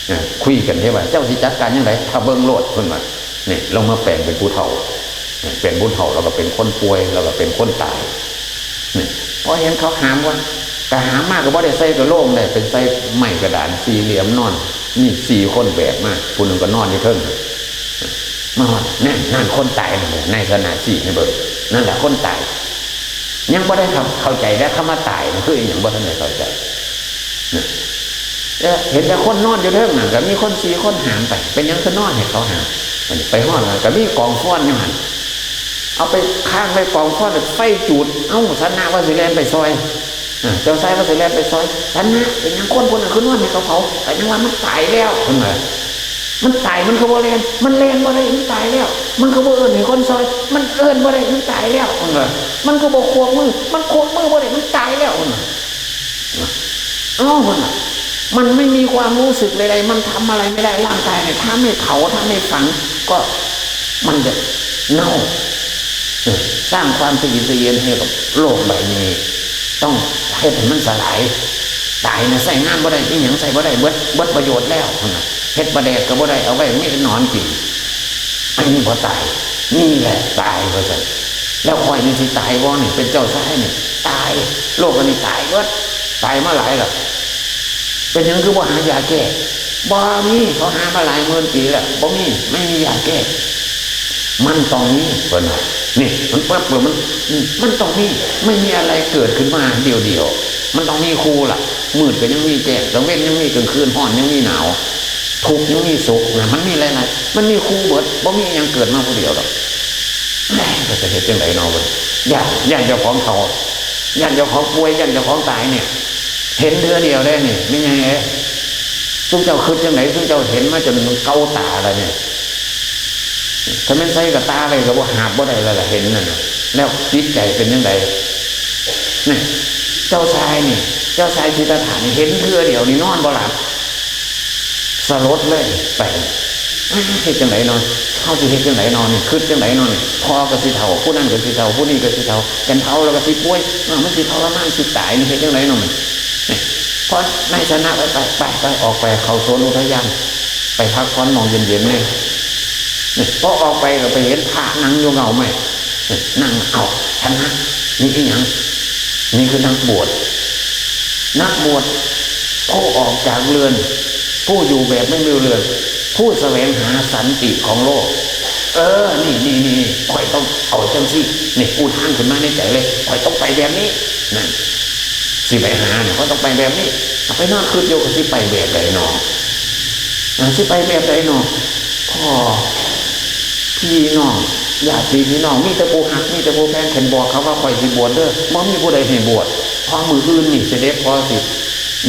เออ คุยกันเด้ว่า เจ้าสิจัดการจั่งใด ถ้าเบิ่งโลด เพิ่นว่า นี่ ลงมาแปลงเป็นผู้เฒ่า เออ เป็นผู้เฒ่า แล้วก็เป็นคนป่วย แล้วก็เป็นคนตาย นี่ พอเห็นเขาหามว่า ก็หามมาก็บ่ได้ใส่กระโหลกได้ เป็นใส่ไม้กระดานสี่เหลี่ยมนอน มีสี่คนแบกมา ผู้หนึ่งก็นอนอยู่เทิง มาฮอด นั่น นั่นคนตายนั่นแหละ นายสนะชี้ให้เบิ่ง นั่นแหละคนตาย ยังบ่ได้เข้า เข้าใจได้คำว่าตายมันคืออีหยัง บ่ทันได้เข้าใจ นะ เอ๊ะ เห็นแต่คนนอนอยู่เทิงนั่น ก็มีคนสี่คนหามไป เป็นหยังคือนอนให้เขาหาม บัดนี้ไปฮอดนั่น ก็มีกองฟอนอยู่หั่น เอาไปค้างไว้กองฟอน ไฟจูด เอ้า สนะว่าสิแล่นไปซอย อ่า เจ้าชายว่าสิแล่นไปซอย สนะ เป็นหยังคนผู้นั้นคือนอนให้เขาเผา ก็ยังว่ามันตายแล้ว เพิ่นว่า มันตายมันคือบ่แล่น มันแล่นบ่ได้ มันตายแล้ว มันคือบ่เอิ้นให้คนซอย มันเอิ้นบ่ได้ มันตายแล้ว เพิ่นว่า มันคือบ่โคกมือ มันโคกมือบ่ได้ มันตายแล้ว เพิ่นว่า เอ้า เพิ่นว่า มันไม่มีความรู้สึกใดๆ มันทำอะไรไม่ได้ ร่างกายเนี่ย ถ้าไม่เผา ถ้าไม่ฝัง ก็มันจะเน่า เออ สร้างความสะอิดสะเอียนให้กับโลกใบนี้ ต้องเฮ็ดให้มันสลาย ตายนะ ใช้งานบ่ได้ อีหยังใช้บ่ได้ เบิด เบิดประโยชน์แล้ว เพิ่นว่า เฮ็ดปลาแดกก็บ่ได้ เอาไว้มีแต่หนอนกิน อันนี้บ่ตาย นี่แหละตาย ว่าซั่น แล้วข้อยนี่สิตายบ่นี่ เป็นเจ้าชายนี่ ตาย โลกอันนี้ตายเบิด ตายมาหลายแล้ว เป็นหยังคือบ่หายาแก้ บ่มี เขาหามาหลายหมื่นปีแล้ว บ่มี ไม่มียาแก้ มันต้องมี เพิ่นว่า นี่ มันปั๊บ เพิ่น มัน มันต้องมี ไม่มีอะไรเกิดขึ้นมาเดี่ยวๆ มันต้องมีคู่ล่ะ มืดก็ยังมีแจ้ง กลางเว็นยังมีกลางคืน ร้อนยังมีหนาว ทุกข์ยังมีสุขนะ มันมีหลายๆ มันมีคู่เบิด บ่มีอิหยังเกิดมาผู้เดียวดอก เอ้ย ก็จะเฮ็ดจั่งใดเนาะเว้ย ย้าน ย้านเจ้าของเฒ่า ย้านเจ้าของป่วย ย้านเจ้าของตายเนี่ย เห็นเทื่อเดียวได้นี่ แม่ใหญ่เอ้ย ซุมเจ้าคิดจั่งใด ซุมเจ้าเห็นมาจนเก่าตาแล้วเนี่ย ถ้าแม่นใส่กระตาไว้ก็บ่หาบบ่ได้แล้วล่ะ เห็นนั่นน่ะ แล้วจิตใจเป็นจั่งใด นี่ เจ้าชายนี่ เจ้าชายสิทธัตถะนี่ เห็นเทื่อเดียวนี่นอนบ่หลับ สลดเลย ไป อ้า เฮ็ดจั่งใดเนาะ เฮาสิเฮ็ดจั่งใดเนาะนี่ คิดจั่งใดเนาะนี่ พ่อก็สิเฒ่า ผู้นั้นก็สิเฒ่า ผู้นี้ก็สิเฒ่า คันเฒ่าแล้วก็สิป่วย อ้าว มันสิทรมาน สิตายนี่ เฮ็ดจั่งใดเนาะมัน นี่ พอนายสนะไป ไป ไป ไป ออกไป เข้าสวนอุทยาน ไปพักผ่อนหม่องเย็นๆ นี่ นี่ พอออกไปก็ไปเห็นพระนั่งอยู่เงาไม้ นี่ นั่ง เอ้า สนะ นี่อีหยัง นี่คือนักบวช นักบวช ผู้ออกจากเรือน ผู้อยู่แบบไม่มีเรือน ผู้แสวงหาสันติของโลก เออ นี่ นี่ นี่ นี่ ข้อยต้องเอาจั่งซี่ นี่ อุทานขึ้นมาในใจเลย ข้อยต้องไปแบบนี้ นั่น สิไปหาเนี่ย ข้อยต้องไปแบบนี้ ไปนอนคิดอยู่ก็สิไปแบบใดเนาะ อ่า สิไปแบบใดเนาะ พ่อ พี่น้อง ญาติพี่น้อง มีแต่ผู้ฮัก มีแต่ผู้แพง คันบอกเขาว่า "ข้อยสิบวชเด้อ" บ่มีผู้ใดให้บวช เพราะมื้ออื่นนี่เสด็จพ่อสิ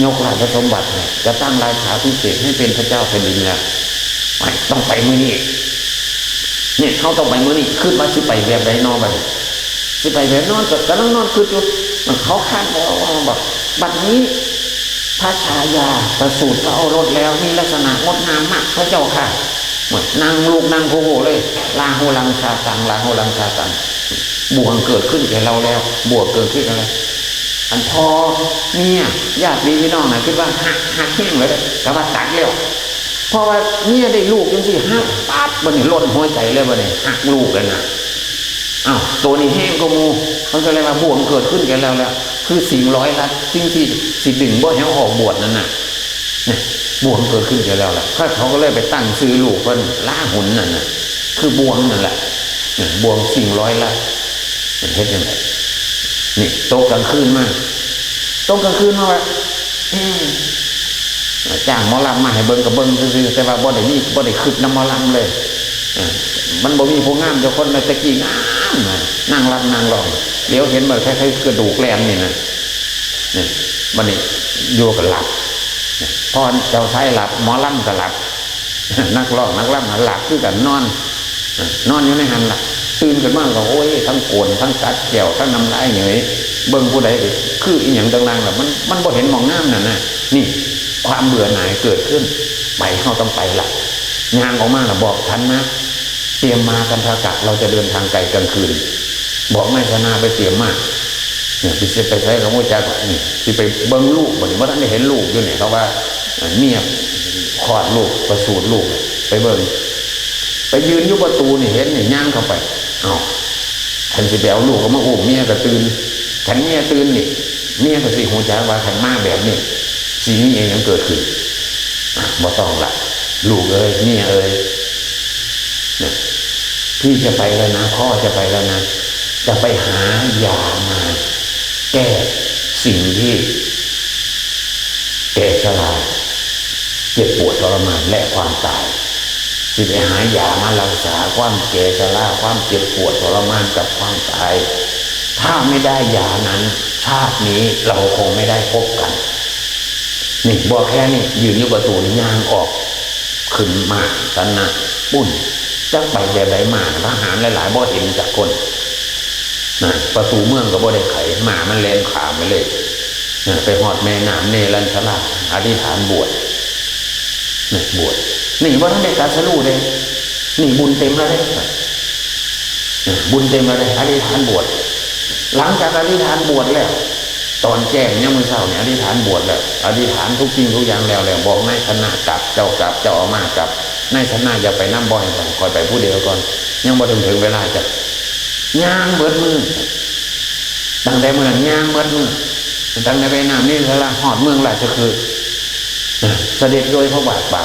ยกราชสมบัติให้ จะตั้งราชาภิเษกให้เป็นพระเจ้าแผ่นดินแล้ว ไม่ ต้องไปมื้อนี้ เนี่ย เขาต้องไปมื้อนี้ คิดว่าสิไปแบบใดเนาะบัดนี้ สิไปแบบนอน ก็กำลังนอนคิดอยู่ เขาคาดบอกว่าแบบ บัดนี้ พระชายาประสูติพระโอรสแล้ว มีลักษณะงดงามมากพระเจ้าค่ะ นั่งลุกนั่งโพโวเลย ลาหูลังชาตัง ลาหูลังชาตัง บ่วงเกิดขึ้นแก่เราแล้ว บ่วงเกิดขึ้นแก่เราแล้ว อันพ่อเมียญาติพี่น้องนะ คิดว่าหัก หักแฮงเลย แต่ว่าตัดแล้ว เพราะว่าเมียได้ลูกจังซี่ หักปั๊บ บัดนี้ล้นหัวใจเลย บัดนี้หักลูกแล้วนะ อ้าว ตัวนี้แฮงกว่าหมู่ มันก็เลยว่าบ่วงเกิดขึ้นแก่เราแล้ว คือสิ่งร้อยลัด สิ่งที่สิดึงบ่ให้ออกบวชนั่นน่ะ เนี่ย บ่วงเกิดขึ้นแก่เราแล้ว เขา เขาก็เลยไปตั้งชื่อลูกเพิ่น ลาหุนนั่นน่ะ คือบ่วงนั่นแหละ เนี่ย บ่วงสิ่งร้อยลัด เนี่ย เฮ็ดจั่งใด นี่ ตกกลางคืนมา ตกกลางคืนมาว่า เอ๊ะ จ้างหมอลำมาให้เบิ่งก็เบิ่งซื่อๆ แต่ว่าบ่ได้มี บ่ได้คิดนำหมอลำเลย เออ มันบ่มีผู้งามจักคนนะ แต่กี้งามนะ นางรำนางร้อง เหลียวเห็นบ่ คล้ายๆ กระดูกแลนนี่นะ เนี่ย บัดนี้อยู่ก็หลับ เนี่ย พอเจ้าชายหลับ หมอลำก็หลับ นักร้องนักรำก็หลับคือกัน นอน เออ นอนอยู่ในหั้นล่ะ ตื่นขึ้นมาก็ โอ้ย ทั้งโกน ทั้งกัดแก้ว ทั้งน้ำลายเหยย เบิ่งผู้ใดก็คืออีหยังต่างๆล่ะ มัน มันบ่เห็นหม่องงามนั่นน่ะ นี่ ความเบื่อหน่ายเกิดขึ้น ไป เฮาต้องไปละ ย่างออกมาแล้วบอกฉันนะ เตรียมมากันทกะ เราจะเดินทางไกลกลางคืน บอกนายชนะไปเตรียมมา เนี่ย สิไปไสก็บ่จัก นี่ สิไปเบิ่งลูก บัดนี้บ่ทันได้เห็นลูกอยู่นี่ เขาว่า เอ่อ เมียคลอดลูก ประสูติลูก ไปเบิ่ง ไปยืนอยู่ประตูนี่ เห็นนี่ ย่างเข้าไป เอ้า คันสิไปเอาลูกก็มาอุ้ม เมียก็ตื่น คันเมียตื่นนี่ เมียก็สิฮู้จักว่าคันมาแบบนี้ สิมีอิหยังเกิดขึ้น อ่ะ บ่ต้องละ ลูกเอ้ย เมียเอ้ย นะ พี่จะไปแล้วนะ พ่อจะไปแล้วนะ จะไปหายามาแก้สิ่งที่แก่ชรา เจ็บปวดทรมานและความตาย สิไปหายามารักษาความแก่ชรา ความเจ็บปวดทรมานกับความตาย ถ้าไม่ได้ยานั้น ชาตินี้เราคงไม่ได้พบกัน นี่ บอกแค่นี้ ยืนอยู่ประตูนี่ ย่างออก ขึ้นมาตันนะปุ้น จักไปแบบใดมา ทหารหลายๆ บ่เห็นจักคน นะ ประตูเมืองก็บ่ได้ไข ม้ามันแล่นข้ามไปเลย นะ ไปฮอดแม่น้ำเนรัญชรา อธิษฐานบวช นะ บวช นี่บ่ทันได้ตรัสรู้เด้ นี่บุญเต็มแล้วเด้ นะ บุญเต็มแล้วเด้ อธิษฐานบวช หลังจากอธิษฐานบวชแล้ว ตอนแจ้งยามมื้อเช้าเนี่ย อธิษฐานบวชแล้ว อธิษฐานทุกสิ่งทุกอย่างแล้ว แล้วบอกนายชนะกลับ เจ้ากลับ เจ้าเอามากลับ นายชนะอย่าไปนำ บ่ให้ไป ข้อยไปผู้เดียวก่อน ยังบ่ถึง ถึงเวลาจ้ะ ย่างเบิดมื้อ ตั้งแต่มื้อนั้นย่างเบิดมื้อ ตั้งแต่แม่น้ำเนรัญชรา ฮอดเมืองราชคฤห์ นะ เสด็จโดยพระบาทเปล่า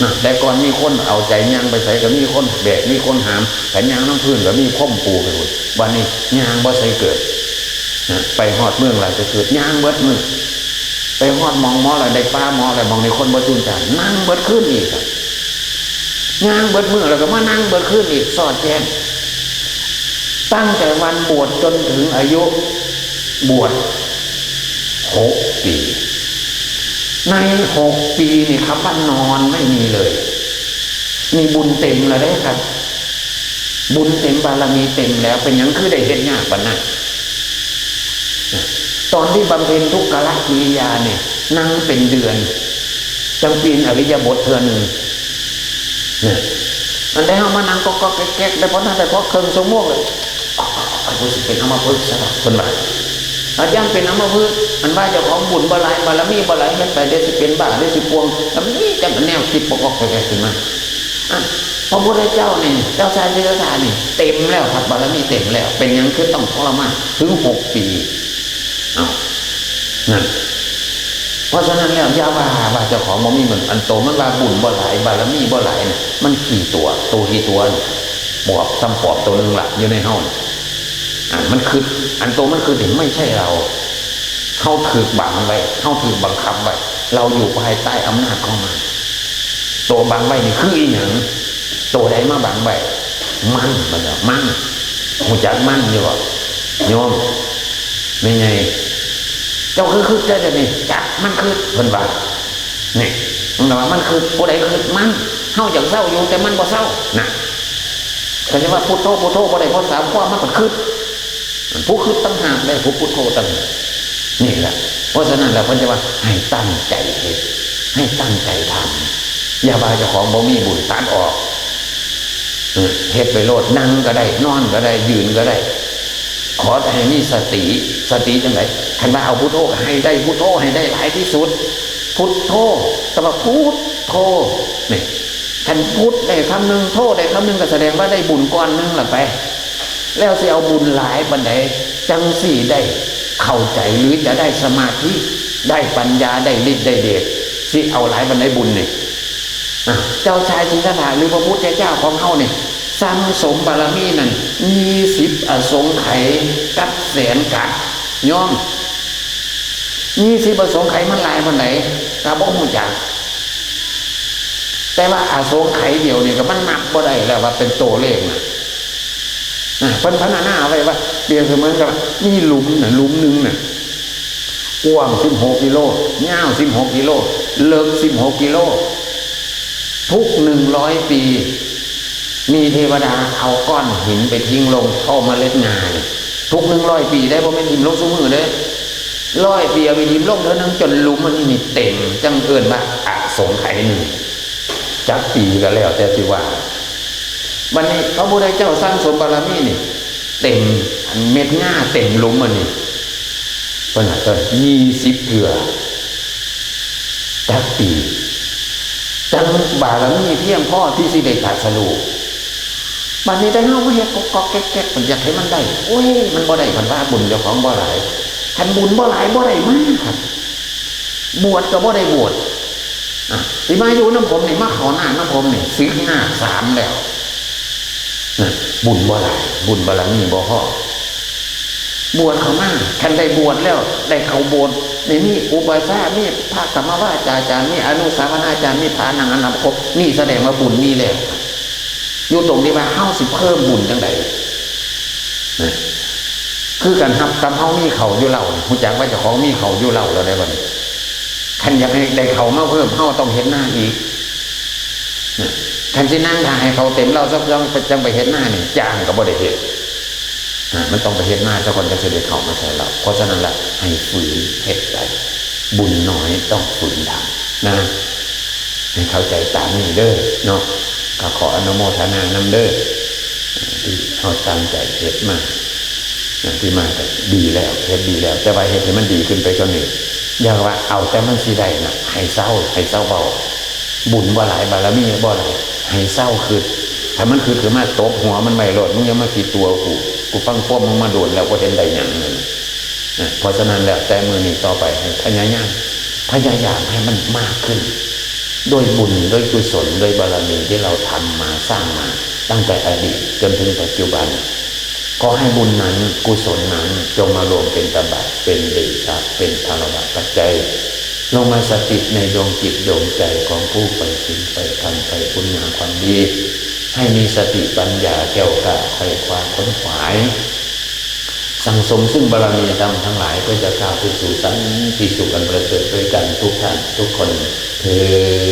นะ แต่ก่อนมีคนเอาใจย่างไปไสก็มีคนแบก มีคนหาม คันย่างนำพื้นก็มีคนปูไปพุ้น บัดนี้ย่างบ่ใส่เกิด นะ ไปฮอดเมืองราชคฤห์ ย่างเบิดมื้อ ไปฮอดหม่องหมอแล้ว ได้ปาหมอแล้ว หม่องนี้คนบ่จูนจาน นั่งเบิดคืนอีกครับ ย่างเบิดมื้อแล้วก็มานั่งเบิดคืนอีก สอดแจ้ง ตั้งแต่วันบวชจนถึงอายุบวชหกปี ในหกปีนี่คำว่านอนไม่มีเลย นี่บุญเต็มแล้วเด้ครับ บุญเต็ม บารมีเต็มแล้ว เป็นหยังคือได้เฮ็ดยากปานนั้น ตอนที่บำเพ็ญทุกขกิริยาเนี่ย นั่งเป็นเดือน จังเปลี่ยนอิริยาบถเทื่อหนึ่ง เนี่ย อันใดเฮามานั่งก๊อกๆแก๊กๆ ได้พอนั่งได้พอครึ่งชั่วโมงเลย โอ้ย กูสิเป็นอัมพฤกษ์ซะดอก เพิ่นว่า อาจารย์เป็นอัมพฤกษ์ อันว่าเจ้าของบุญบ่หลาย บารมีบ่หลาย เฮ็ดไปเดี๋ยวสิเป็นบ้า เดี๋ยวสิป่วง แล้วมีจังแนวคิดปอกๆแก๊กๆขึ้นมา อ่ะ พระพุทธเจ้านี่ เจ้าชายสิทธัตถะนี่ เต็มแล้วครับ บารมีเต็มแล้ว เป็นหยังคือต้องทรมานถึงหกปี เอ้า นั่น เพราะฉะนั้นแล้ว อย่าว่า ว่าเจ้าของบ่มีเงิน อันโตมันว่าบุญบ่หลาย บารมีบ่หลายน่ะ มันขี้ตั๋ว โตขี้ตั๋วน่ะ ปอบ ซ้ำปอบโตหนึ่งล่ะ อยู่ในเฮาน่ะ อ่ะ มันคือ อันโตมันคือนี่ ไม่ใช่เรา เฮาถูกบังไว้ เฮาถูกบังคับไว้ เราอยู่ภายใต้อำนาจของมัน ตัวบังไว้นี่คืออีหยัง ตัวใดมาบังไว้ มัน มันว่ามัน ฮู้จักมันอยู่บ่ โยม แม่ใหญ่ เจ้าคือคือเจ้าเดี๋ยวนี้ จักมันคือ เพิ่นว่า นี่ มันว่ามันคือ ผู้ใดคือมัน เฮาอยากเซาอยู่ แต่มันบ่เซา นะ ก็จะว่าพุทโธ พุทโธ บ่ได้ เพราะสามความมันก็คือ ผู้คือต่างหากได้ ผู้พุทโธต่างหาก นี่แหละ เพราะฉะนั้นแล้วเพิ่นจะว่าให้ตั้งใจเฮ็ด ให้ตั้งใจทำ อย่าว่าเจ้าของบ่มีบุญ ตัดออก เออ เฮ็ดไปโลด นั่งก็ได้ นอนก็ได้ ยืนก็ได้ ขอแต่ให้มีสติ สติจังได คันว่าเอาพุทโธก็ให้ได้พุทโธ ให้ได้หลายที่สุด พุทโธ แต่ว่าพุทโธ นี่ คันพุทได้คำหนึ่ง โธได้คำหนึ่ง ก็แสดงว่าได้บุญก้อนหนึ่งละไป แล้วสิเอาบุญหลายปานใด จังสิได้เข้าใจ หรือจะได้สมาธิ ได้ปัญญา ได้ฤทธิ์ได้เดช สิเอาหลายปานใดบุญนี่ อ่ะ เจ้าชายสิทธัตถะหรือพระพุทธเจ้าของเฮานี่ สั่งสมบารมีนั่น ยี่สิบอสงไขยกับแสนกับ โยม ยี่สิบอสงไขยมันหลายปานใด ก็บ่ฮู้จัก แต่ว่าอสงไขยเดียวนี่ก็มันนับบ่ได้แล้วว่าเป็นตัวเลขนะ อ่ะ เพิ่นพรรณนาไว้ว่า เปรียบเสมือนกับมีหลุมน่ะ หลุมหนึ่งน่ะ กว้างสิบหกกิโล ยาวสิบหกกิโล ลึกสิบหกกิโล ทุกหนึ่งร้อยปี มีเทวดาเอาก้อนหินไปทิ้งลงท่อเมล็ดงานี่ ทุกหนึ่งร้อยปีได้ บ่แม่นถิ่มลงซุมื้อเด้ ร้อยปีเอาไปถิ่มลงเทื่อหนึ่งจนหลุมอันนี้นี่เต็ม จังเอิ้นว่าอสงไขยหนึ่ง จักปีก็แล้วแต่สิว่า บัดนี้พระพุทธเจ้าสั่งสมบารมีนี่ เต็ม อันเม็ดงาเต็มหลุมอันนี้ เพิ่นว่าต้นยี่สิบเทื่อ จักปี จังบารมีเพียงพอที่สิได้ตรัสรู้ บัดนี้ได้เฮามาเฮ็ดก๊อกๆแก๊กๆ มันอยากให้มันได้ โอ้ย มันบ่ได้ คันว่าบุญเจ้าของบ่หลาย คันบุญบ่หลายบ่ได้มาครับ บวชก็บ่ได้บวช อ่ะ สิมาอยู่นำผมนี่ มาเข้านาคนำผมนี่ ศึกนาคสามแล้ว นะ บุญบ่หลาย บุญบารมีบ่พอ บวชเข้ามา คันได้บวชแล้ว ได้เข้าโบสถ์ นี่มีอุปัชฌาย์ มีพระกรรมวาจาจารย์ มีอนุสาวนาจารย์ มีพระนั่งอันดับครบ นี่แสดงว่าบุญมีแล้ว อยู่ตรงที่ว่าเฮาสิเพิ่มบุญจังใด นะ คือกันครับ กับเฮามีเข้าอยู่แล้วนี่ ฮู้จักว่าเจ้าของมีเข้าอยู่แล้วแล้วได้บ่นี่ คันอยากให้ได้เข้ามาเพิ่ม เฮาต้องเฮ็ดนาอีก นะ คันสินั่งถ่าให้เข้าเต็มแล้ว จัง จังไปเฮ็ดนานี่ จ้างก็บ่ได้เฮ็ด อ่า มันต้องไปเฮ็ดนาซะก่อน จังสิได้เข้ามาใส่เรา เพราะฉะนั้นละ ให้ฝืนเฮ็ดไป บุญน้อยต้องฝืนทำ นะ ให้เข้าใจตามนี้เด้อเนาะ ก็ขออนุโมทนานำเด้อ อ่า ที่เฮาตั้งใจเฮ็ดมา อ่า ที่มาก็ดีแล้ว เฮ็ดดีแล้ว แต่ว่าเฮ็ดให้มันดีขึ้นไปกว่านี้ อย่าว่าเอาแต่มันสิได้นะ ให้เซา ให้เซาเว้า บุญบ่หลาย บารมีบ่หลาย ให้เซาคิด ถ้ามันคิดขึ้นมาตบหัวมันไว้โลด มึงอย่ามาคิดตัวกู กูฟังความมึงมาโดนแล้ว บ่เห็นได้หยังเลย อ่ะ เพราะฉะนั้นแล้วแต่มื้อนี้ต่อไปให้พยายาม พยายามให้มันมากขึ้น ด้วยบุญ ด้วยกุศล ด้วยบารมีที่เราทำมา สร้างมา ตั้งแต่อดีตจนถึงปัจจุบัน ขอให้บุญนั้น กุศลนั้น จงมารวมเป็นตบะ เป็นเดชะ เป็นพลวะปัจจัย ลงมาสถิตในดวงจิตดวงใจของผู้ใฝ่ศีลใฝ่ธรรม ใฝ่คุณงามความดี ให้มีสติปัญญาแก้วกล้าไขว่คว้าขนขวาย สั่งสมซึ่งบารมีธรรมทั้งหลาย เพื่อจะก้าวไปสู่สันติสุขอันประเสริฐด้วยกันทุกท่านทุกคนเทอญ